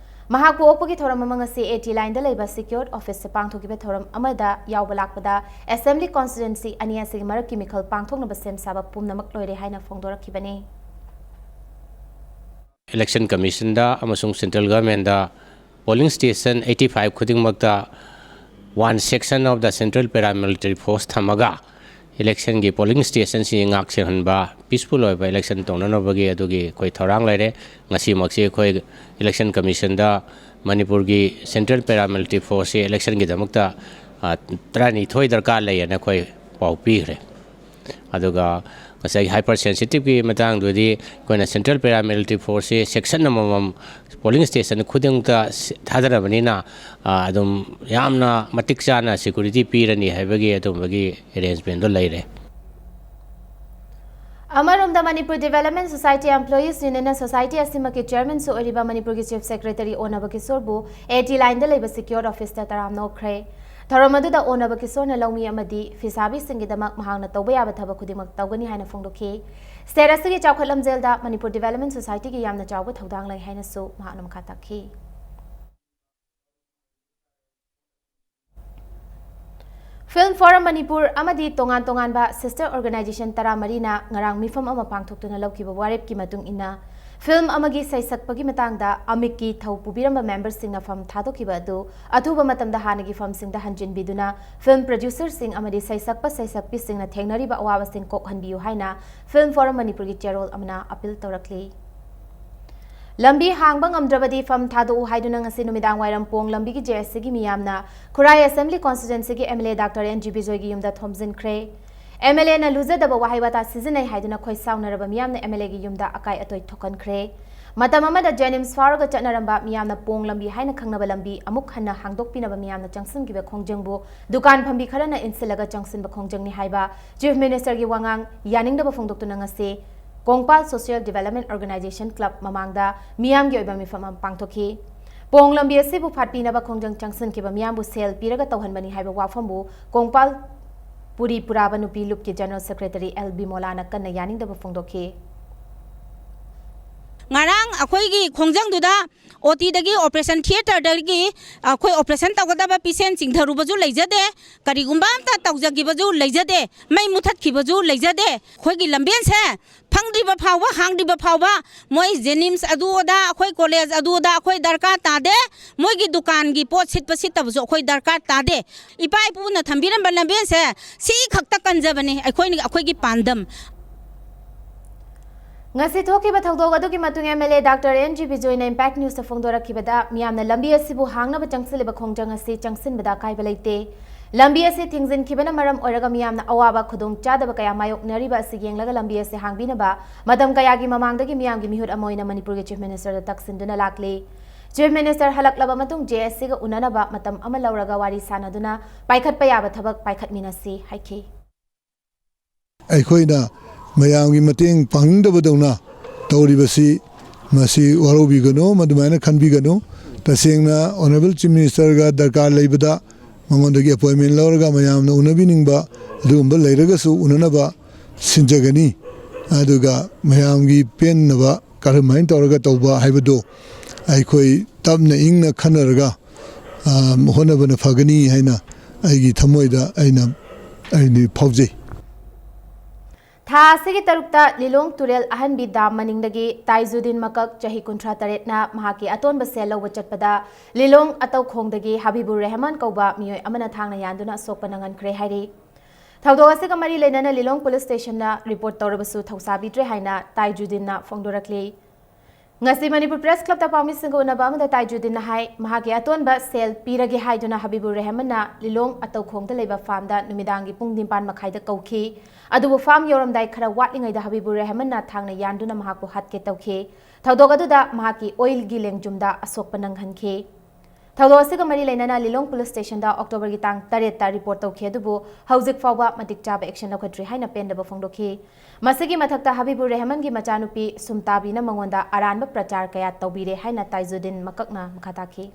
ꯃꯍꯥꯛꯄꯨ ꯑꯣꯛꯄꯒꯤ ꯊꯧꯔꯝ ꯑꯃ ꯉꯁꯤ A T line ꯗ ꯂꯩꯕ Secured Office ꯇ ꯄꯥꯡꯊꯣꯛꯈꯤꯕ ꯊꯧꯔꯝ ꯑꯃꯗ ꯌꯥꯎꯕ ꯂꯥꯛꯄꯗ Assembly Constituency ꯑꯅꯤ ꯑꯁꯤꯒꯤ ꯃꯔꯛꯀꯤ ꯃꯤꯈꯜ ꯄꯥꯡꯊꯣꯛꯅꯕ ꯁꯦꯝ ꯁꯥꯕ ꯄꯨꯝꯅꯃꯛ ꯂꯣꯏꯔꯦ ꯍꯥꯏꯅ ꯐꯣꯡꯗꯣꯔꯛꯈꯤꯕꯅꯤ꯫ Election Commission ꯗ ꯑꯃꯁꯨꯡ Central Government ꯗ polling station eighty five ꯈꯨꯗꯤꯡꯃꯛꯇ one section of the Central Paramilitary Force ꯊꯝꯃꯒ election ꯒꯤ polling station ꯁꯤ ꯉꯥꯛ ꯁꯦꯜꯍꯟꯕ, peaceful ꯑꯣꯏꯕ election ꯇꯧꯅꯅꯕꯒꯤ ꯑꯗꯨꯒꯤ ꯑꯩꯈꯣꯏ ꯊꯧꯔꯥꯡ ꯂꯩꯔꯦ꯫ ꯉꯁꯤꯃꯛꯁꯤ ꯑꯩꯈꯣꯏ Election Commission ꯗ ꯃꯅꯤꯄꯨꯔꯒꯤ Central Paramilitary Force ꯁꯤ election ꯒꯤꯗꯃꯛꯇ, ꯑ, ꯇꯔꯥꯅꯤꯊꯣꯏ ꯗꯔꯀꯥꯔ ꯂꯩꯌꯦꯅ ꯑꯩꯈꯣꯏ ꯄꯥꯎ ꯄꯤꯈ꯭ꯔꯦ꯫ ꯑꯗꯨꯒ ꯉꯁꯥꯏꯒꯤ hyper sensitive ꯀꯤ ꯃꯇꯥꯡꯗꯨꯗꯤ ꯑꯩꯈꯣꯏꯅ Central Paramilitary Force ꯁꯤ section ꯑꯃꯃꯝ polling station ꯈꯨꯗꯤꯡꯃꯛꯇ ꯊꯥꯗꯔꯕꯅꯤꯅ, ꯑ, ꯑꯗꯨꯝ ꯌꯥꯝꯅ ꯃꯇꯤꯛ ꯆꯥꯅ security ꯄꯤꯔꯅꯤ ꯍꯥꯏꯕꯒꯤ ꯑꯗꯨꯝꯕꯒꯤ arrangement ꯗꯣ ꯂꯩꯔꯦ꯫ ꯑꯃꯔꯣꯝꯗ, ꯃꯅꯤꯄꯨꯔ ꯗꯤꯚꯦꯂꯞꯃꯦꯟ ꯁꯣꯁꯥꯏꯇꯤ ꯑꯦꯝꯄ꯭ꯂꯣꯌꯤꯁ ꯌꯨꯅꯤꯌꯟꯅ ꯁꯣꯁꯥꯏꯇꯤ ꯑꯁꯤꯃꯛꯀꯤ ꯆꯦꯌꯔꯃꯦꯟꯁꯨ ꯑꯣꯏꯔꯤꯕ ꯃꯅꯤꯄꯨꯔꯒꯤ ꯆꯤꯐ ꯁꯦꯀ꯭ꯔꯦꯇꯔꯤ ꯑꯣꯅꯕ ꯀꯤꯁꯣꯔꯕꯨ ꯑꯦ ꯇꯤ ꯂꯥꯏꯟꯗ ꯂꯩꯕ ꯁꯤꯀ꯭ꯌꯣꯔ ꯑꯣꯐꯤꯁꯇ ꯇꯔꯥꯝꯅ ꯑꯣꯛꯈ꯭ꯔꯦ꯫ ꯊꯧꯔꯝ ꯑꯗꯨꯗ ꯑꯣꯅꯕ ꯀꯤꯁꯣꯔꯅ ꯂꯧꯃꯤ ꯑꯃꯗꯤ ꯐꯤꯁꯥꯕꯤꯁꯤꯡꯒꯤꯗꯃꯛ ꯃꯍꯥꯛꯅ ꯇꯧꯕ ꯌꯥꯕ ꯊꯕꯛ ꯈꯨꯗꯤꯡꯃꯛ ꯇꯧꯒꯅꯤ ꯍꯥꯏꯅ ꯐꯣꯡꯗꯣꯛꯈꯤ꯫ ꯁ꯭ꯇꯦꯠ ꯑꯁꯤꯒꯤ ꯆꯥꯎꯈꯠ ꯂꯝꯖꯦꯜꯗ ꯃꯅꯤꯄꯨꯔ ꯗꯤꯚꯦꯂꯞꯃꯦꯟ ꯁꯣꯁꯥꯏꯇꯤꯒꯤ ꯌꯥꯝꯅ ꯆꯥꯎꯕ ꯊꯧꯗꯥꯡ ꯂꯩ ꯍꯥꯏꯅꯁꯨ ꯃꯍꯥꯛꯅ ꯃꯈꯥ ꯇꯥꯈꯤ꯫ ꯐꯤꯜꯝ ꯐꯣꯔꯝ ꯃꯅꯤꯄꯨꯔ ꯑꯃꯗꯤ ꯇꯣꯉꯥꯟ ꯇꯣꯉꯥꯟꯕ ꯁꯤꯁꯇꯔ ꯑꯣꯔꯒꯅꯥꯏꯖꯦꯁꯟ ꯇꯔꯥꯃꯔꯤꯅ ꯉꯔꯥꯡ ꯃꯤꯐꯝ ꯑꯃ ꯄꯥꯡꯊꯣꯛꯇꯨꯅ ꯂꯧꯈꯤꯕ ꯋꯥꯔꯦꯞꯀꯤ ꯃꯇꯨꯡ ꯏꯟꯅ, ꯐꯤꯜꯝ ꯑꯃꯒꯤ ꯁꯩꯁꯛꯄꯒꯤ ꯃꯇꯥꯡꯗ ꯑꯃꯤꯛꯀꯤ ꯊꯧ ꯄꯨꯕꯤꯔꯝꯕ ꯃꯦꯝꯕꯔꯁꯤꯡꯅ ꯐꯝ ꯊꯥꯗꯣꯛꯈꯤꯕ ꯑꯗꯨ ꯑꯊꯨꯕ ꯃꯇꯝꯗ ꯍꯥꯟꯅꯒꯤ ꯐꯝꯁꯤꯡꯗ ꯍꯟꯖꯤꯟꯕꯤꯗꯨꯅ ꯐꯤꯜꯝ ꯄ꯭ꯔꯣꯗ꯭ꯌꯨꯁꯔꯁꯤꯡ ꯑꯃꯗꯤ ꯁꯩꯁꯛꯄ ꯁꯩꯁꯛꯄꯤꯁꯤꯡꯅ ꯊꯦꯡꯅꯔꯤꯕ ꯑꯋꯥꯕꯁꯤꯡ ꯀꯣꯛꯍꯟꯕꯤꯌꯨ ꯍꯥꯏꯅ ꯐꯤꯜꯝ ꯐꯣꯔꯝ ꯃꯅꯤꯄꯨꯔꯒꯤ ꯆꯦꯔꯣꯜ ꯑꯃꯅ ꯑꯄꯤꯜ ꯇꯧꯔꯛꯂꯤ꯫ ꯂꯝꯕꯤ ꯍꯥꯡꯕ ꯉꯝꯗ꯭ꯔꯕꯗꯤ ꯐꯝ ꯊꯥꯗꯣꯛꯎ ꯍꯥꯏꯗꯨꯅ ꯉꯁꯤ ꯅꯨꯃꯤꯗꯥꯡ ꯋꯥꯏꯔꯝ ꯄꯣꯡ ꯂꯝꯕꯤꯒꯤ ꯖꯦ ꯑꯦꯁ ꯁꯤꯒꯤ ꯃꯤꯌꯥꯝꯅ ꯈꯨꯔꯥꯏ ꯑꯦꯁꯦꯝꯕ꯭ꯂꯤ ꯀꯣꯟꯁꯇꯤꯇ꯭ꯋꯦꯟꯁꯤꯒꯤ M L A doctor N G ꯕꯤꯖꯣꯏꯒꯤ ꯌꯨꯝꯗ ꯊꯣꯝꯖꯤꯟꯈ꯭ꯔꯦ꯫ ꯑꯦꯝ ꯑꯦꯜ ꯑꯦꯅ ꯂꯨꯖꯗꯕ ꯋꯥꯍꯩ ꯋꯥꯇꯥ ꯁꯤꯖꯤꯟꯅꯩ ꯍꯥꯏꯗꯨꯅ ꯈꯣꯏ ꯁꯥꯎꯅꯔꯕ ꯃꯤꯌꯥꯝꯅ ꯑꯦꯝ ꯑꯦꯜ ꯑꯦꯒꯤ ꯌꯨꯝꯗ ꯑꯀꯥꯏ ꯑꯇꯣꯏ ꯊꯣꯛꯍꯟꯈ꯭ꯔꯦ꯫ ꯃꯇꯝ ꯑꯃꯗ ꯖꯦꯅꯤꯝꯁ ꯐꯥꯎꯔꯒ ꯆꯠꯅꯔꯝꯕ ꯃꯤꯌꯥꯝꯅ ꯄꯣꯡ ꯂꯝꯕꯤ ꯍꯥꯏꯅ ꯈꯪꯅꯕ ꯂꯝꯕꯤ ꯑꯃꯨꯛ ꯍꯟꯅ ꯍꯥꯡꯗꯣꯛꯄꯤꯅꯕ ꯃꯤꯌꯥꯝꯅ ꯆꯪꯁꯤꯟꯈꯤꯕ ꯈꯣꯡꯖꯪꯕꯨ ꯗꯨꯀꯥꯟ ꯐꯝꯕꯤ ꯈꯔꯅ ꯏꯟꯁꯤꯜꯂꯒ ꯆꯪꯁꯤꯟꯕ ꯈꯣꯡꯖꯪꯅꯤ ꯍꯥꯏꯕ ꯆꯤꯐ ꯃꯤꯅꯤꯁꯇꯔꯒꯤ ꯋꯥꯉꯥꯡ ꯌꯥꯅꯤꯡꯗꯕ ꯐꯣꯡꯗꯣꯛꯇꯨꯅ ꯉꯁꯤ Kongpal social development organisation club ꯃꯃꯥꯡꯗ ꯃꯤꯌꯥꯝꯒꯤ ꯑꯣꯏꯕ ꯃꯤꯐꯝ ꯑꯃ ꯄꯥꯡꯊꯣꯛꯈꯤ꯫ ꯄꯣꯡ ꯂꯝꯕꯤ ꯑꯁꯤꯕꯨ ꯐꯥꯠꯄꯤꯅꯕ ꯈꯣꯡꯖꯪ ꯆꯪꯁꯤꯟꯈꯤꯕ ꯃꯤꯌꯥꯝꯕꯨ ꯁꯦꯜ ꯄꯤꯔꯒ ꯇꯧꯍꯟꯕꯅꯤ ꯍꯥꯏꯕ ꯋꯥꯐꯝꯕꯨ ꯀꯣꯡꯄꯥꯜ ꯄꯨꯔꯤ ꯄꯨꯔꯥꯕ ꯅꯨꯄꯤ ꯂꯨꯞꯀꯤ ꯖꯦꯅꯔꯦꯜ ꯁꯦꯀ꯭ꯔꯦꯇꯔꯤ ꯑꯦꯜ ꯕꯤꯃꯣꯂꯥꯅ ꯀꯟꯅ ꯌꯥꯅꯤꯡꯗꯕ ꯐꯣꯡꯗꯣꯛꯈꯤ꯫ ꯉꯔꯥꯡ ꯑꯩꯈꯣꯏꯒꯤ ꯈꯣꯡꯖꯪꯗꯨꯗ ꯑꯣ ꯇꯤꯗꯒꯤ, ꯑꯣꯄꯔꯦꯁꯟ ꯊꯤꯌꯦꯇꯔꯗꯒꯤ ꯑꯩꯈꯣꯏ ꯑꯣꯄꯔꯦꯁꯟ ꯇꯧꯒꯗꯕ ꯄꯦꯁꯦꯟ ꯆꯤꯡꯊꯔꯨꯕꯁꯨ ꯂꯩꯖꯗꯦ, ꯀꯔꯤꯒꯨꯝꯕ ꯑꯝꯇ ꯇꯧꯖꯈꯤꯕꯁꯨ ꯂꯩꯖꯗꯦ, ꯃꯩ ꯃꯨꯊꯠꯈꯤꯕꯁꯨ ꯂꯩꯖꯗꯦ꯫ ꯑꯩꯈꯣꯏꯒꯤ ꯂꯝꯕꯦꯟꯁꯦ ꯐꯪꯗ꯭ꯔꯤꯕ ꯐꯥꯎꯕ, ꯍꯥꯡꯗ꯭ꯔꯤꯕ ꯐꯥꯎꯕ, ꯃꯣꯏ ꯖꯦꯅꯤꯝꯁ ꯑꯗꯨ ꯑꯗꯥ, ꯑꯩꯈꯣꯏ ꯀꯣꯂꯦꯖ ꯑꯗꯨ ꯑꯗꯥ ꯑꯩꯈꯣꯏ ꯗꯔꯀꯥꯔ ꯇꯥꯗꯦ, ꯃꯣꯏꯒꯤ ꯗꯨꯀꯥꯟꯒꯤ ꯄꯣꯠ ꯁꯤꯠꯄ ꯁꯤꯠꯇꯕꯁꯨ ꯑꯩꯈꯣꯏ ꯗꯔꯀꯥꯔ ꯇꯥꯗꯦ꯫ ꯏꯄꯥ ꯏꯄꯨꯅ ꯊꯝꯕꯤꯔꯝꯕ ꯂꯝꯕꯦꯟꯁꯦ ꯁꯤ ꯈꯛꯇ ꯀꯟꯖꯕꯅꯤ ꯑꯩꯈꯣꯏꯅ, ꯑꯩꯈꯣꯏꯒꯤ ꯄꯥꯟꯗꯝ꯫ ꯉꯁꯤ ꯊꯣꯛꯈꯤꯕ ꯊꯧꯗꯣꯛ ꯑꯗꯨꯒꯤ ꯃꯇꯨꯡ M L A doctor N G ꯕꯤꯖꯣꯏꯅ ꯏꯝꯄꯦꯛ ꯅ꯭ꯌꯨꯁꯇ ꯐꯣꯡꯗꯣꯔꯛꯈꯤꯕꯗ, ꯃꯤꯌꯥꯝꯅ ꯂꯝꯕꯤ ꯑꯁꯤꯕꯨ ꯍꯥꯡꯅꯕ ꯆꯪꯁꯤꯜꯂꯤꯕ ꯈꯣꯡꯖꯪ ꯑꯁꯤ ꯆꯪꯁꯤꯟꯕꯗ ꯑꯀꯥꯏꯕ ꯂꯩꯇꯦ꯫ ꯂꯝꯕꯤ ꯑꯁꯤ ꯊꯤꯡꯖꯤꯟꯈꯤꯕꯅ ꯃꯔꯝ ꯑꯣꯏꯔꯒ ꯃꯤꯌꯥꯝꯅ ꯑꯋꯥꯕ ꯈꯨꯗꯣꯡꯆꯥꯗꯕ ꯀꯌꯥ ꯃꯥꯌꯣꯛꯅꯔꯤꯕ ꯑꯁꯤ ꯌꯦꯡꯂꯒ ꯂꯝꯕꯤ ꯑꯁꯤ ꯍꯥꯡꯕꯤꯅꯕ ꯃꯇꯝ ꯀꯌꯥꯒꯤ ꯃꯃꯥꯡꯗꯒꯤ ꯃꯤꯌꯥꯝꯒꯤ ꯃꯤꯍꯨꯠ ꯑꯃ ꯑꯣꯏꯅ ꯃꯅꯤꯄꯨꯔꯒꯤ ꯆꯤꯐ ꯃꯤꯅꯤꯁꯇꯔꯗ ꯇꯛꯁꯤꯟꯗꯨꯅ ꯂꯥꯛꯂꯤ꯫ ꯆꯤꯐ ꯃꯤꯅꯤꯁꯇꯔ ꯍꯜꯂꯛꯂꯕ ꯃꯇꯨꯡ ꯖꯦ ꯑꯦꯁ ꯁꯤꯒ ꯎꯅꯅꯕ ꯃꯇꯝ ꯑꯃ ꯂꯧꯔꯒ ꯋꯥꯔꯤ ꯁꯥꯅꯗꯨꯅ ꯄꯥꯏꯈꯠꯄ ꯌꯥꯕ ꯊꯕꯛ ꯄꯥꯏꯈꯠꯃꯤꯟꯅꯁꯤ ꯍꯥꯏꯈꯤ꯫ ꯑꯩꯈꯣꯏꯅ ꯃꯌꯥꯝꯒꯤ ꯃꯇꯦꯡ ꯄꯥꯡꯅꯤꯡꯗꯕꯗꯧꯅ ꯇꯧꯔꯤꯕꯁꯤ, ꯃꯁꯤ ꯋꯥꯔꯧꯕꯤꯒꯅꯨ, ꯃꯗꯨꯃꯥꯏꯅ ꯈꯟꯕꯤꯒꯅꯨ꯫ ꯇꯁꯦꯡꯅ Honourable Chief Minister ꯒ ꯗꯔꯀꯥꯔ ꯂꯩꯕꯗ ꯃꯉꯣꯟꯗꯒꯤ appointment ꯂꯧꯔꯒ ꯃꯌꯥꯝꯅ ꯎꯅꯕꯤꯅꯤꯡꯕ ꯑꯗꯨꯒꯨꯝꯕ ꯂꯩꯔꯒꯁꯨ ꯎꯅꯅꯕ ꯁꯤꯟꯖꯒꯅꯤ꯫ ꯑꯗꯨꯒ ꯃꯌꯥꯝꯒꯤ ꯄꯦꯟꯅꯕ ꯀꯔꯝꯍꯥꯏꯅ ꯇꯧꯔꯒ ꯇꯧꯕ ꯍꯥꯏꯕꯗꯨ ꯑꯩꯈꯣꯏ ꯇꯞꯅ ꯏꯪꯅ ꯈꯟꯅꯔꯒ, ꯑ, ꯍꯣꯠꯅꯕꯅ ꯐꯒꯅꯤ ꯍꯥꯏꯅ ꯑꯩꯒꯤ ꯊꯃꯣꯏꯗ ꯑꯩꯅ, ꯑꯩꯗꯤ ꯐꯥꯎꯖꯩ꯫ ꯊꯥ ꯑꯁꯤꯒꯤ ꯇꯔꯨꯛꯇ ꯂꯤꯂꯣꯡ ꯇꯨꯔꯦꯜ ꯑꯍꯟꯕꯤ ꯗꯥꯝ ꯃꯅꯤꯡꯗꯒꯤ ꯇꯥꯏꯖꯨꯗꯤꯟ ꯃꯀꯛ, ꯆꯍꯤ ꯀꯨꯟꯊ꯭ꯔꯥ ꯇꯔꯦꯠꯅ, ꯃꯍꯥꯛꯀꯤ ꯑꯇꯣꯟꯕ ꯁꯦꯜ ꯂꯧꯕ ꯆꯠꯄꯗ ꯂꯤꯂꯣꯡ ꯑꯇꯧꯈꯣꯡꯗꯒꯤ ꯍꯕꯤꯕꯨꯔ ꯔꯦꯍꯃꯟ ꯀꯧꯕ ꯃꯤꯑꯣꯏ ꯑꯃꯅ ꯊꯥꯡꯅ ꯌꯥꯟꯗꯨꯅ ꯑꯁꯣꯛꯄ ꯅꯪꯍꯟꯈ꯭ꯔꯦ ꯍꯥꯏꯔꯤ꯫ ꯊꯧꯗꯣꯛ ꯑꯁꯤꯒ ꯃꯔꯤ ꯂꯩꯅꯅ ꯂꯤꯂꯣꯡ ꯄꯨꯂꯤꯁ ꯁ꯭ꯇꯦꯁꯟꯅ ꯔꯤꯄꯣꯔꯠ ꯇꯧꯔꯕꯁꯨ ꯊꯧꯁꯥꯕꯤꯗ꯭ꯔꯦ ꯍꯥꯏꯅ ꯇꯥꯏꯖꯨꯗꯤꯟꯅ ꯐꯣꯡꯗꯣꯔꯛꯂꯤ꯫ ꯉꯁꯤ ꯃꯅꯤꯄꯨꯔ ꯄ꯭ꯔꯦꯁ ꯀ꯭ꯂꯕꯇ ꯄꯥꯎꯃꯤꯁꯤꯡꯒ ꯎꯅꯕ ꯑꯃꯗ ꯇꯥꯏꯖꯨꯗꯤꯟꯅ ꯍꯥꯏ, ꯃꯍꯥꯛꯀꯤ ꯑꯇꯣꯟꯕ ꯁꯦꯜ ꯄꯤꯔꯒꯦ ꯍꯥꯏꯗꯨꯅ ꯍꯕꯤꯕꯨꯔ ꯔꯦꯍꯃꯟꯅ ꯂꯤꯂꯣꯡ ꯑꯇꯧꯈꯣꯡꯗ ꯂꯩꯕ ꯐꯥꯔꯝꯗ ꯅꯨꯃꯤꯗꯥꯡꯒꯤ ꯄꯨꯡ ꯅꯤꯄꯥꯟ ꯃꯈꯥꯏꯗ ꯀꯧꯈꯤ꯫ ꯑꯗꯨꯕꯨ ꯐꯥꯔꯝ ꯌꯧꯔꯝꯗꯥꯏ ꯈꯔ ꯋꯥꯠꯂꯤꯉꯩꯗ ꯍꯕꯤꯕꯨꯔ ꯔꯦꯍꯃꯟꯅ ꯊꯥꯡꯅ ꯌꯥꯟꯗꯨꯅ ꯃꯍꯥꯛꯄꯨ ꯍꯥꯠꯀꯦ ꯇꯧꯈꯤ꯫ ꯊꯧꯗꯣꯛ ꯑꯗꯨꯗ ꯃꯍꯥꯛꯀꯤ ꯑꯣꯏꯜꯒꯤ ꯂꯦꯡꯖꯨꯝꯗ ꯑꯁꯣꯛꯄ ꯅꯪꯍꯟꯈꯤ꯫ ꯊꯧꯗꯣꯛ ꯑꯁꯤꯒ ꯃꯔꯤ ꯂꯩꯅꯅ ꯂꯤꯂꯣꯡ ꯄꯨꯂꯤꯁ ꯁ꯭ꯇꯦꯁꯟꯗ ꯑꯣꯛꯇꯣꯕꯔꯒꯤ ꯇꯥꯡ ꯇꯔꯦꯠꯇ ꯔꯤꯄꯣꯔꯠ ꯇꯧꯈꯤ, ꯑꯗꯨꯕꯨ ꯍꯧꯖꯤꯛ ꯐꯥꯎꯕ ꯃꯇꯤꯛ ꯆꯥꯕ ꯑꯦꯛꯁꯟ ꯂꯧꯈꯠꯇ꯭ꯔꯤ ꯍꯥꯏꯅ ꯄꯦꯟꯗꯕ ꯐꯣꯡꯗꯣꯛꯈꯤ꯫ ꯃꯁꯤꯒꯤ ꯃꯊꯛꯇ ꯍꯕꯤꯕꯨꯔ ꯔꯦꯍꯃꯟꯒꯤ ꯃꯆꯥꯅꯨꯄꯤ ꯁꯨꯝꯇꯥꯕꯤꯅ ꯃꯉꯣꯟꯗ ꯑꯔꯥꯟꯕ ꯄ꯭ꯔꯆꯥꯔ ꯀꯌꯥ ꯇꯧꯕꯤꯔꯦ ꯍꯥꯏꯅ ꯇꯥꯏꯖꯨꯗꯤꯟ ꯃꯀꯛꯅ ꯃꯈꯥ ꯇꯥꯈꯤ꯫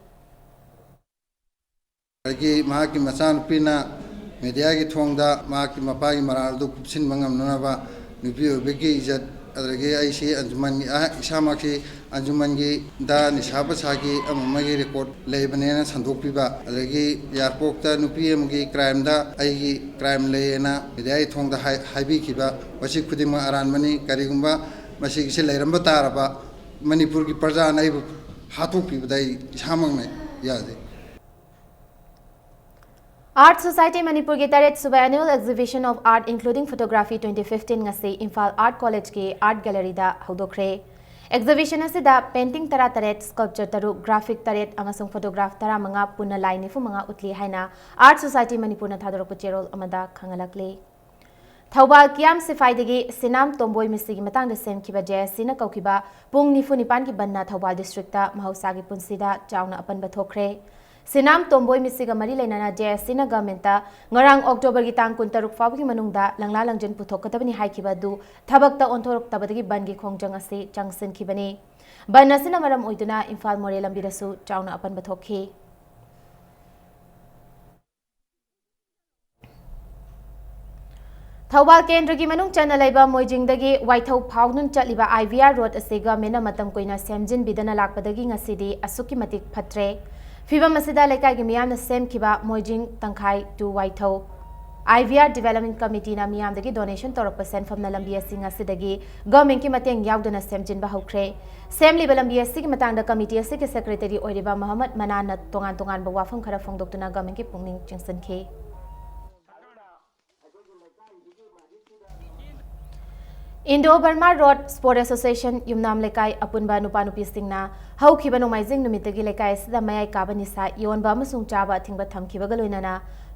ꯑꯗꯒꯤ ꯃꯍꯥꯛꯀꯤ ꯃꯆꯥꯅꯨꯄꯤꯅ ꯃꯦꯗꯤꯌꯥꯒꯤ ꯊꯣꯡꯗ ꯃꯍꯥꯛꯀꯤ ꯃꯄꯥꯒꯤ ꯃꯔꯥꯜꯗꯨ ꯀꯨꯞꯁꯤꯟꯕ ꯉꯝꯅꯅꯕ ꯅꯨꯄꯤ ꯑꯣꯏꯕꯒꯤ ꯏꯖꯠ, ꯑꯗꯒꯤ ꯑꯩꯁꯤ ꯑꯟꯖꯨꯃꯟꯒꯤ, ꯑꯩꯍꯥꯛ ꯏꯁꯥꯃꯛꯁꯤ ꯑꯟꯖꯨꯃꯟꯒꯤꯗ ꯅꯤꯁꯥ ꯄꯁꯥꯒꯤ ꯑꯃ ꯑꯃꯒꯤ ꯔꯦꯀꯣꯔꯠ ꯂꯩꯕꯅꯦꯅ ꯁꯟꯗꯣꯛꯄꯤꯕ, ꯑꯗꯒꯤ ꯏꯌꯥꯔꯄꯣꯔꯠꯇ ꯅꯨꯄꯤ ꯑꯃꯒꯤ ꯀ꯭ꯔꯥꯏꯝꯗ ꯑꯩꯒꯤ ꯀ꯭ꯔꯥꯏꯝ ꯂꯩꯌꯦꯅ ꯃꯦꯗꯤꯌꯥꯒꯤ ꯊꯣꯡꯗ ꯍꯥꯏ-, ꯍꯥꯏꯕꯤꯈꯤꯕ, ꯃꯁꯤ ꯈꯨꯗꯤꯡꯃꯛ ꯑꯔꯥꯟꯕꯅꯤ꯫ ꯀꯔꯤꯒꯨꯝꯕ ꯃꯁꯤꯒꯤꯁꯤ ꯂꯩꯔꯝꯕ ꯇꯥꯔꯕ ꯃꯅꯤꯄꯨꯔꯒꯤ ꯄ꯭ꯔꯖꯥꯅ ꯑꯩꯕꯨ ꯍꯥꯠꯇꯣꯛꯄꯤꯕꯗ ꯑꯩ ꯏꯁꯥꯃꯛꯅ ꯌꯥꯖꯩ꯫ Art Society ꯃꯅꯤꯄꯨꯔꯒꯤ ꯇꯔꯦꯠ ꯁꯨꯕ Annual Exhibition of Art including Photography twenty fifteen ꯉꯁꯤ ꯏꯝꯐꯥꯜ Art College ꯀꯤ Art Gallery ꯗ ꯍꯧꯗꯣꯛꯈ꯭ꯔꯦ꯫ Exhibition ꯑꯁꯤꯗ painting ꯇꯔꯥꯇꯔꯦꯠ, sculpture ꯇꯔꯨꯛ, graphic ꯇꯔꯦꯠ ꯑꯃꯁꯨꯡ photograph ꯇꯔꯥꯃꯉꯥ ꯄꯨꯟꯅ ꯂꯥꯏ ꯅꯤꯐꯨꯃꯉꯥ ꯎꯠꯂꯤ ꯍꯥꯏꯅ Art Society ꯃꯅꯤꯄꯨꯔꯅ ꯊꯥꯗꯣꯔꯛꯄ ꯆꯦꯔꯣꯜ ꯑꯃꯗ ꯈꯪꯍꯜꯂꯛꯂꯤ꯫ ꯊꯧꯕꯥꯜ ꯀꯤꯌꯥꯝ ꯁꯤꯐꯥꯏꯗꯒꯤ ꯁꯤꯅꯥꯝ ꯇꯣꯝꯕꯣꯏ ꯃꯤꯁꯤꯒꯤ ꯃꯇꯥꯡꯗ ꯁꯦꯝꯈꯤꯕ J S C ꯅ ꯀꯧꯈꯤꯕ ꯄꯨꯡ ꯅꯤꯐꯨ ꯅꯤꯄꯥꯟꯒꯤ ꯕꯟꯅ ꯊꯧꯕꯥꯜ district ꯇ ꯃꯍꯧꯁꯥꯒꯤ ꯄꯨꯟꯁꯤꯗ ꯆꯥꯎꯅ ꯑꯄꯟꯕ ꯊꯣꯛꯈ꯭ꯔꯦ꯫ ꯁꯤꯅꯥꯝ ꯇꯣꯝꯕꯣꯏ ꯃꯤꯁꯤꯒ ꯃꯔꯤ ꯂꯩꯅꯅ ꯖꯦ ꯑꯦꯁ ꯁꯤꯅ ꯒꯚꯔꯟꯃꯦꯟꯠꯇ ꯉꯔꯥꯡ ꯑꯣꯛꯇꯣꯕꯔꯒꯤ ꯇꯥꯡ ꯀꯨꯟꯇꯔꯨꯛ ꯐꯥꯎꯕꯒꯤ ꯃꯅꯨꯡꯗ ꯂꯪꯂꯥ ꯂꯪꯖꯤꯟ ꯄꯨꯊꯣꯛꯀꯗꯕꯅꯤ ꯍꯥꯏꯈꯤꯕ ꯑꯗꯨ ꯊꯕꯛꯇ ꯑꯣꯟꯊꯣꯔꯛꯇꯕꯗꯒꯤ ꯕꯟꯒꯤ ꯈꯣꯡꯖꯪ ꯑꯁꯤ ꯆꯪꯁꯤꯟꯈꯤꯕꯅꯤ꯫ ꯕꯟ ꯑꯁꯤꯅ ꯃꯔꯝ ꯑꯣꯏꯗꯨꯅ ꯏꯝꯐꯥꯜ ꯃꯣꯔꯦ ꯂꯝꯕꯤꯗꯁꯨ ꯆꯥꯎꯅ ꯑꯄꯟꯕ ꯊꯣꯛꯈꯤ꯫ ꯊꯧꯕꯥꯜ ꯀꯦꯟꯗ꯭ꯔꯒꯤ ꯃꯅꯨꯡ ꯆꯟꯅ ꯂꯩꯕ ꯃꯣꯏꯖꯤꯡꯗꯒꯤ ꯋꯥꯏꯊꯧ ꯐꯥꯎꯗꯨꯅ ꯆꯠꯂꯤꯕ ꯑꯥꯏ ꯚꯤ ꯑꯥꯔ ꯔꯣꯗ ꯑꯁꯤ ꯒꯚꯔꯟꯃꯦꯟꯠꯅ ꯃꯇꯝ ꯀꯨꯏꯅ ꯁꯦꯝꯖꯤꯟꯕꯤꯗꯅ ꯂꯥꯛꯄꯗꯒꯤ ꯉꯁꯤꯗꯤ ꯑꯁꯨꯛꯀꯤ ꯃꯇꯤꯛ ꯐꯠꯇ꯭ꯔꯦ꯫ ꯐꯤꯚꯝ ꯑꯁꯤꯗ ꯂꯩꯀꯥꯏꯒꯤ ꯃꯤꯌꯥꯝꯅ ꯁꯦꯝꯈꯤꯕ Moijing Tangkhai to Waithou I V R development ꯀꯃꯤꯇꯤꯅ ꯃꯤꯌꯥꯝꯗꯒꯤ ꯗꯣꯅꯦꯁꯟ ꯇꯧꯔꯛꯄ ꯁꯦꯟꯐꯝꯅ ꯂꯝꯕꯤ ꯑꯁꯤ ꯉꯁꯤꯗꯒꯤ ꯒꯚꯔꯟꯃꯦꯟꯠꯀꯤ ꯃꯇꯦꯡ ꯌꯥꯎꯗꯅ ꯁꯦꯝꯖꯤꯟꯕ ꯍꯧꯈ꯭ꯔꯦ꯫ ꯁꯦꯝꯂꯤꯕ ꯂꯝꯕꯤ ꯑꯁꯤꯒꯤ ꯃꯇꯥꯡꯗ ꯀꯃꯤꯇꯤ ꯑꯁꯤꯒꯤ ꯁꯦꯀ꯭ꯔꯦꯇꯔꯤ ꯑꯣꯏꯔꯤꯕ ꯃꯍꯃꯗ ꯃꯅꯥꯟꯅ ꯇꯣꯉꯥꯟ ꯇꯣꯉꯥꯟꯕ ꯋꯥꯐꯝ ꯈꯔ ꯐꯣꯡꯗꯣꯛꯇꯨꯅ ꯒꯚꯔꯟꯃꯦꯟꯠꯀꯤ ꯄꯨꯛꯅꯤꯡ ꯆꯤꯡꯁꯤꯟꯈꯤ꯫ ꯏꯟꯗꯣ ꯕꯔꯃꯥ ꯔꯣꯗ ꯁ꯭ꯄꯣꯔꯠ ꯑꯦꯁꯣꯁꯤꯌꯦꯁꯟ ꯌꯨꯝꯅꯥꯝ ꯂꯩꯀꯥꯏ ꯑꯄꯨꯟꯕ ꯅꯨꯄꯥ ꯅꯨꯄꯤꯁꯤꯡꯅ ꯍꯧꯈꯤꯕ ꯅꯣꯡꯃꯥꯏꯖꯤꯡ ꯅꯨꯃꯤꯠꯇꯒꯤ ꯂꯩꯀꯥꯏ ꯑꯁꯤꯗ ꯃꯌꯥꯏ ꯀꯥꯕ ꯅꯤꯁꯥ ꯌꯣꯟꯕ ꯑꯃꯁꯨꯡ ꯆꯥꯕ ꯑꯊꯤꯡꯕ ꯊꯝꯈꯤꯕꯒ ꯂꯣꯏꯅꯅ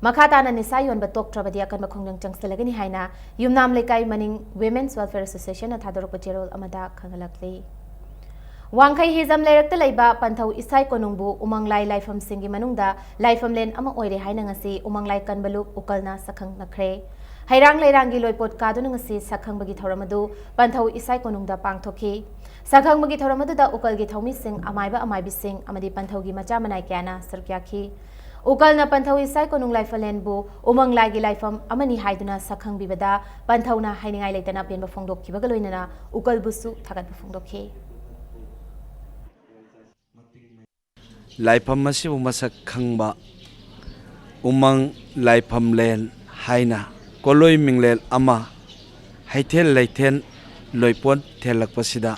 ꯃꯈꯥ ꯇꯥꯅ ꯅꯤꯁꯥ ꯌꯣꯟꯕ ꯇꯣꯛꯇ꯭ꯔꯕꯗꯤ ꯑꯀꯟꯕ ꯈꯣꯡꯖꯪ ꯆꯪꯁꯤꯜꯂꯒꯅꯤ ꯍꯥꯏꯅ ꯌꯨꯝꯅꯥꯝ ꯂꯩꯀꯥꯏ ꯃꯅꯤꯡ ꯋꯤꯃꯦꯟꯁ ꯋꯦꯜꯐꯤꯌꯔ ꯑꯦꯁꯣꯁꯤꯌꯦꯁꯟꯅ ꯊꯥꯗꯣꯔꯛꯄ ꯆꯦꯔꯣꯜ ꯑꯃꯗ ꯈꯪꯍꯜꯂꯛꯂꯤ꯫ ꯋꯥꯡꯈꯩ ꯍꯤꯖꯝ ꯂꯩꯔꯛꯇ ꯂꯩꯕ ꯄꯟꯊꯧ ꯏꯁꯥꯏ ꯀꯣꯅꯨꯡꯕꯨ ꯎꯃꯪ ꯂꯥꯏ ꯂꯥꯏꯐꯝꯁꯤꯡꯒꯤ ꯃꯅꯨꯡꯗ ꯂꯥꯏꯐꯝꯂꯦꯟ ꯑꯃ ꯑꯣꯏꯔꯦ ꯍꯥꯏꯅ ꯉꯁꯤ ꯎꯃꯪ ꯂꯥꯏ ꯀꯟꯕ ꯂꯨꯞ ꯎꯀꯜꯅ ꯁꯛꯈꯪꯅꯈ꯭ꯔꯦ꯫ ꯍꯩꯔꯥꯡ ꯂꯩꯔꯥꯡꯒꯤ ꯂꯣꯏꯄꯣꯠ ꯀꯥꯗꯨꯅ ꯉꯁꯤ ꯁꯛꯈꯪꯕꯒꯤ ꯊꯧꯔꯝ ꯑꯗꯨ ꯄꯟꯊꯧ ꯏꯁꯥꯏ ꯀꯣꯅꯨꯡꯗ ꯄꯥꯡꯊꯣꯛꯈꯤ꯫ ꯁꯛꯈꯪꯕꯒꯤ ꯊꯧꯔꯝ ꯑꯗꯨꯗ ꯎꯀꯜꯒꯤ ꯊꯧꯃꯤꯁꯤꯡ, ꯑꯃꯥꯏꯕ ꯑꯃꯥꯏꯕꯤꯁꯤꯡ ꯑꯃꯗꯤ ꯄꯟꯊꯧꯒꯤ ꯃꯆꯥ ꯃꯅꯥꯏ ꯀꯌꯥꯅ ꯁꯔꯨꯛ ꯌꯥꯈꯤ꯫ ꯎꯀꯜꯅ ꯄꯟꯊꯧ ꯏꯁꯥꯏ ꯀꯣꯅꯨꯡ ꯂꯥꯏꯐꯝꯂꯦꯟꯕꯨ ꯎꯃꯪ ꯂꯥꯏꯒꯤ ꯂꯥꯏꯐꯝ ꯑꯃꯅꯤ ꯍꯥꯏꯗꯨꯅ ꯁꯛꯈꯪꯕꯤꯕꯗ ꯄꯟꯊꯧꯅ ꯍꯥꯏꯅꯤꯡꯉꯥꯏ ꯂꯩꯇꯅ ꯑꯄꯦꯟꯕ ꯐꯣꯡꯗꯣꯛꯈꯤꯕꯒ ꯂꯣꯏꯅꯅ ꯎꯀꯜꯕꯨꯁꯨ ꯊꯥꯒꯠꯄ ꯐꯣꯡꯗꯣꯛꯈꯤ꯫ ꯂꯥꯏꯐꯝ ꯑꯁꯤꯕꯨ ꯃꯁꯛ ꯈꯪꯕ ꯎꯃꯪ ꯂꯥꯏꯐꯝꯂꯦꯟ ꯍꯥꯏꯅ ꯀꯣꯂꯣꯏ ꯃꯤꯡꯂꯦꯟ ꯑꯃ ꯍꯩꯊꯦꯜ ꯂꯩꯊꯦꯜ ꯂꯣꯏꯄꯣꯠ ꯊꯦꯜꯂꯛꯄꯁꯤꯗ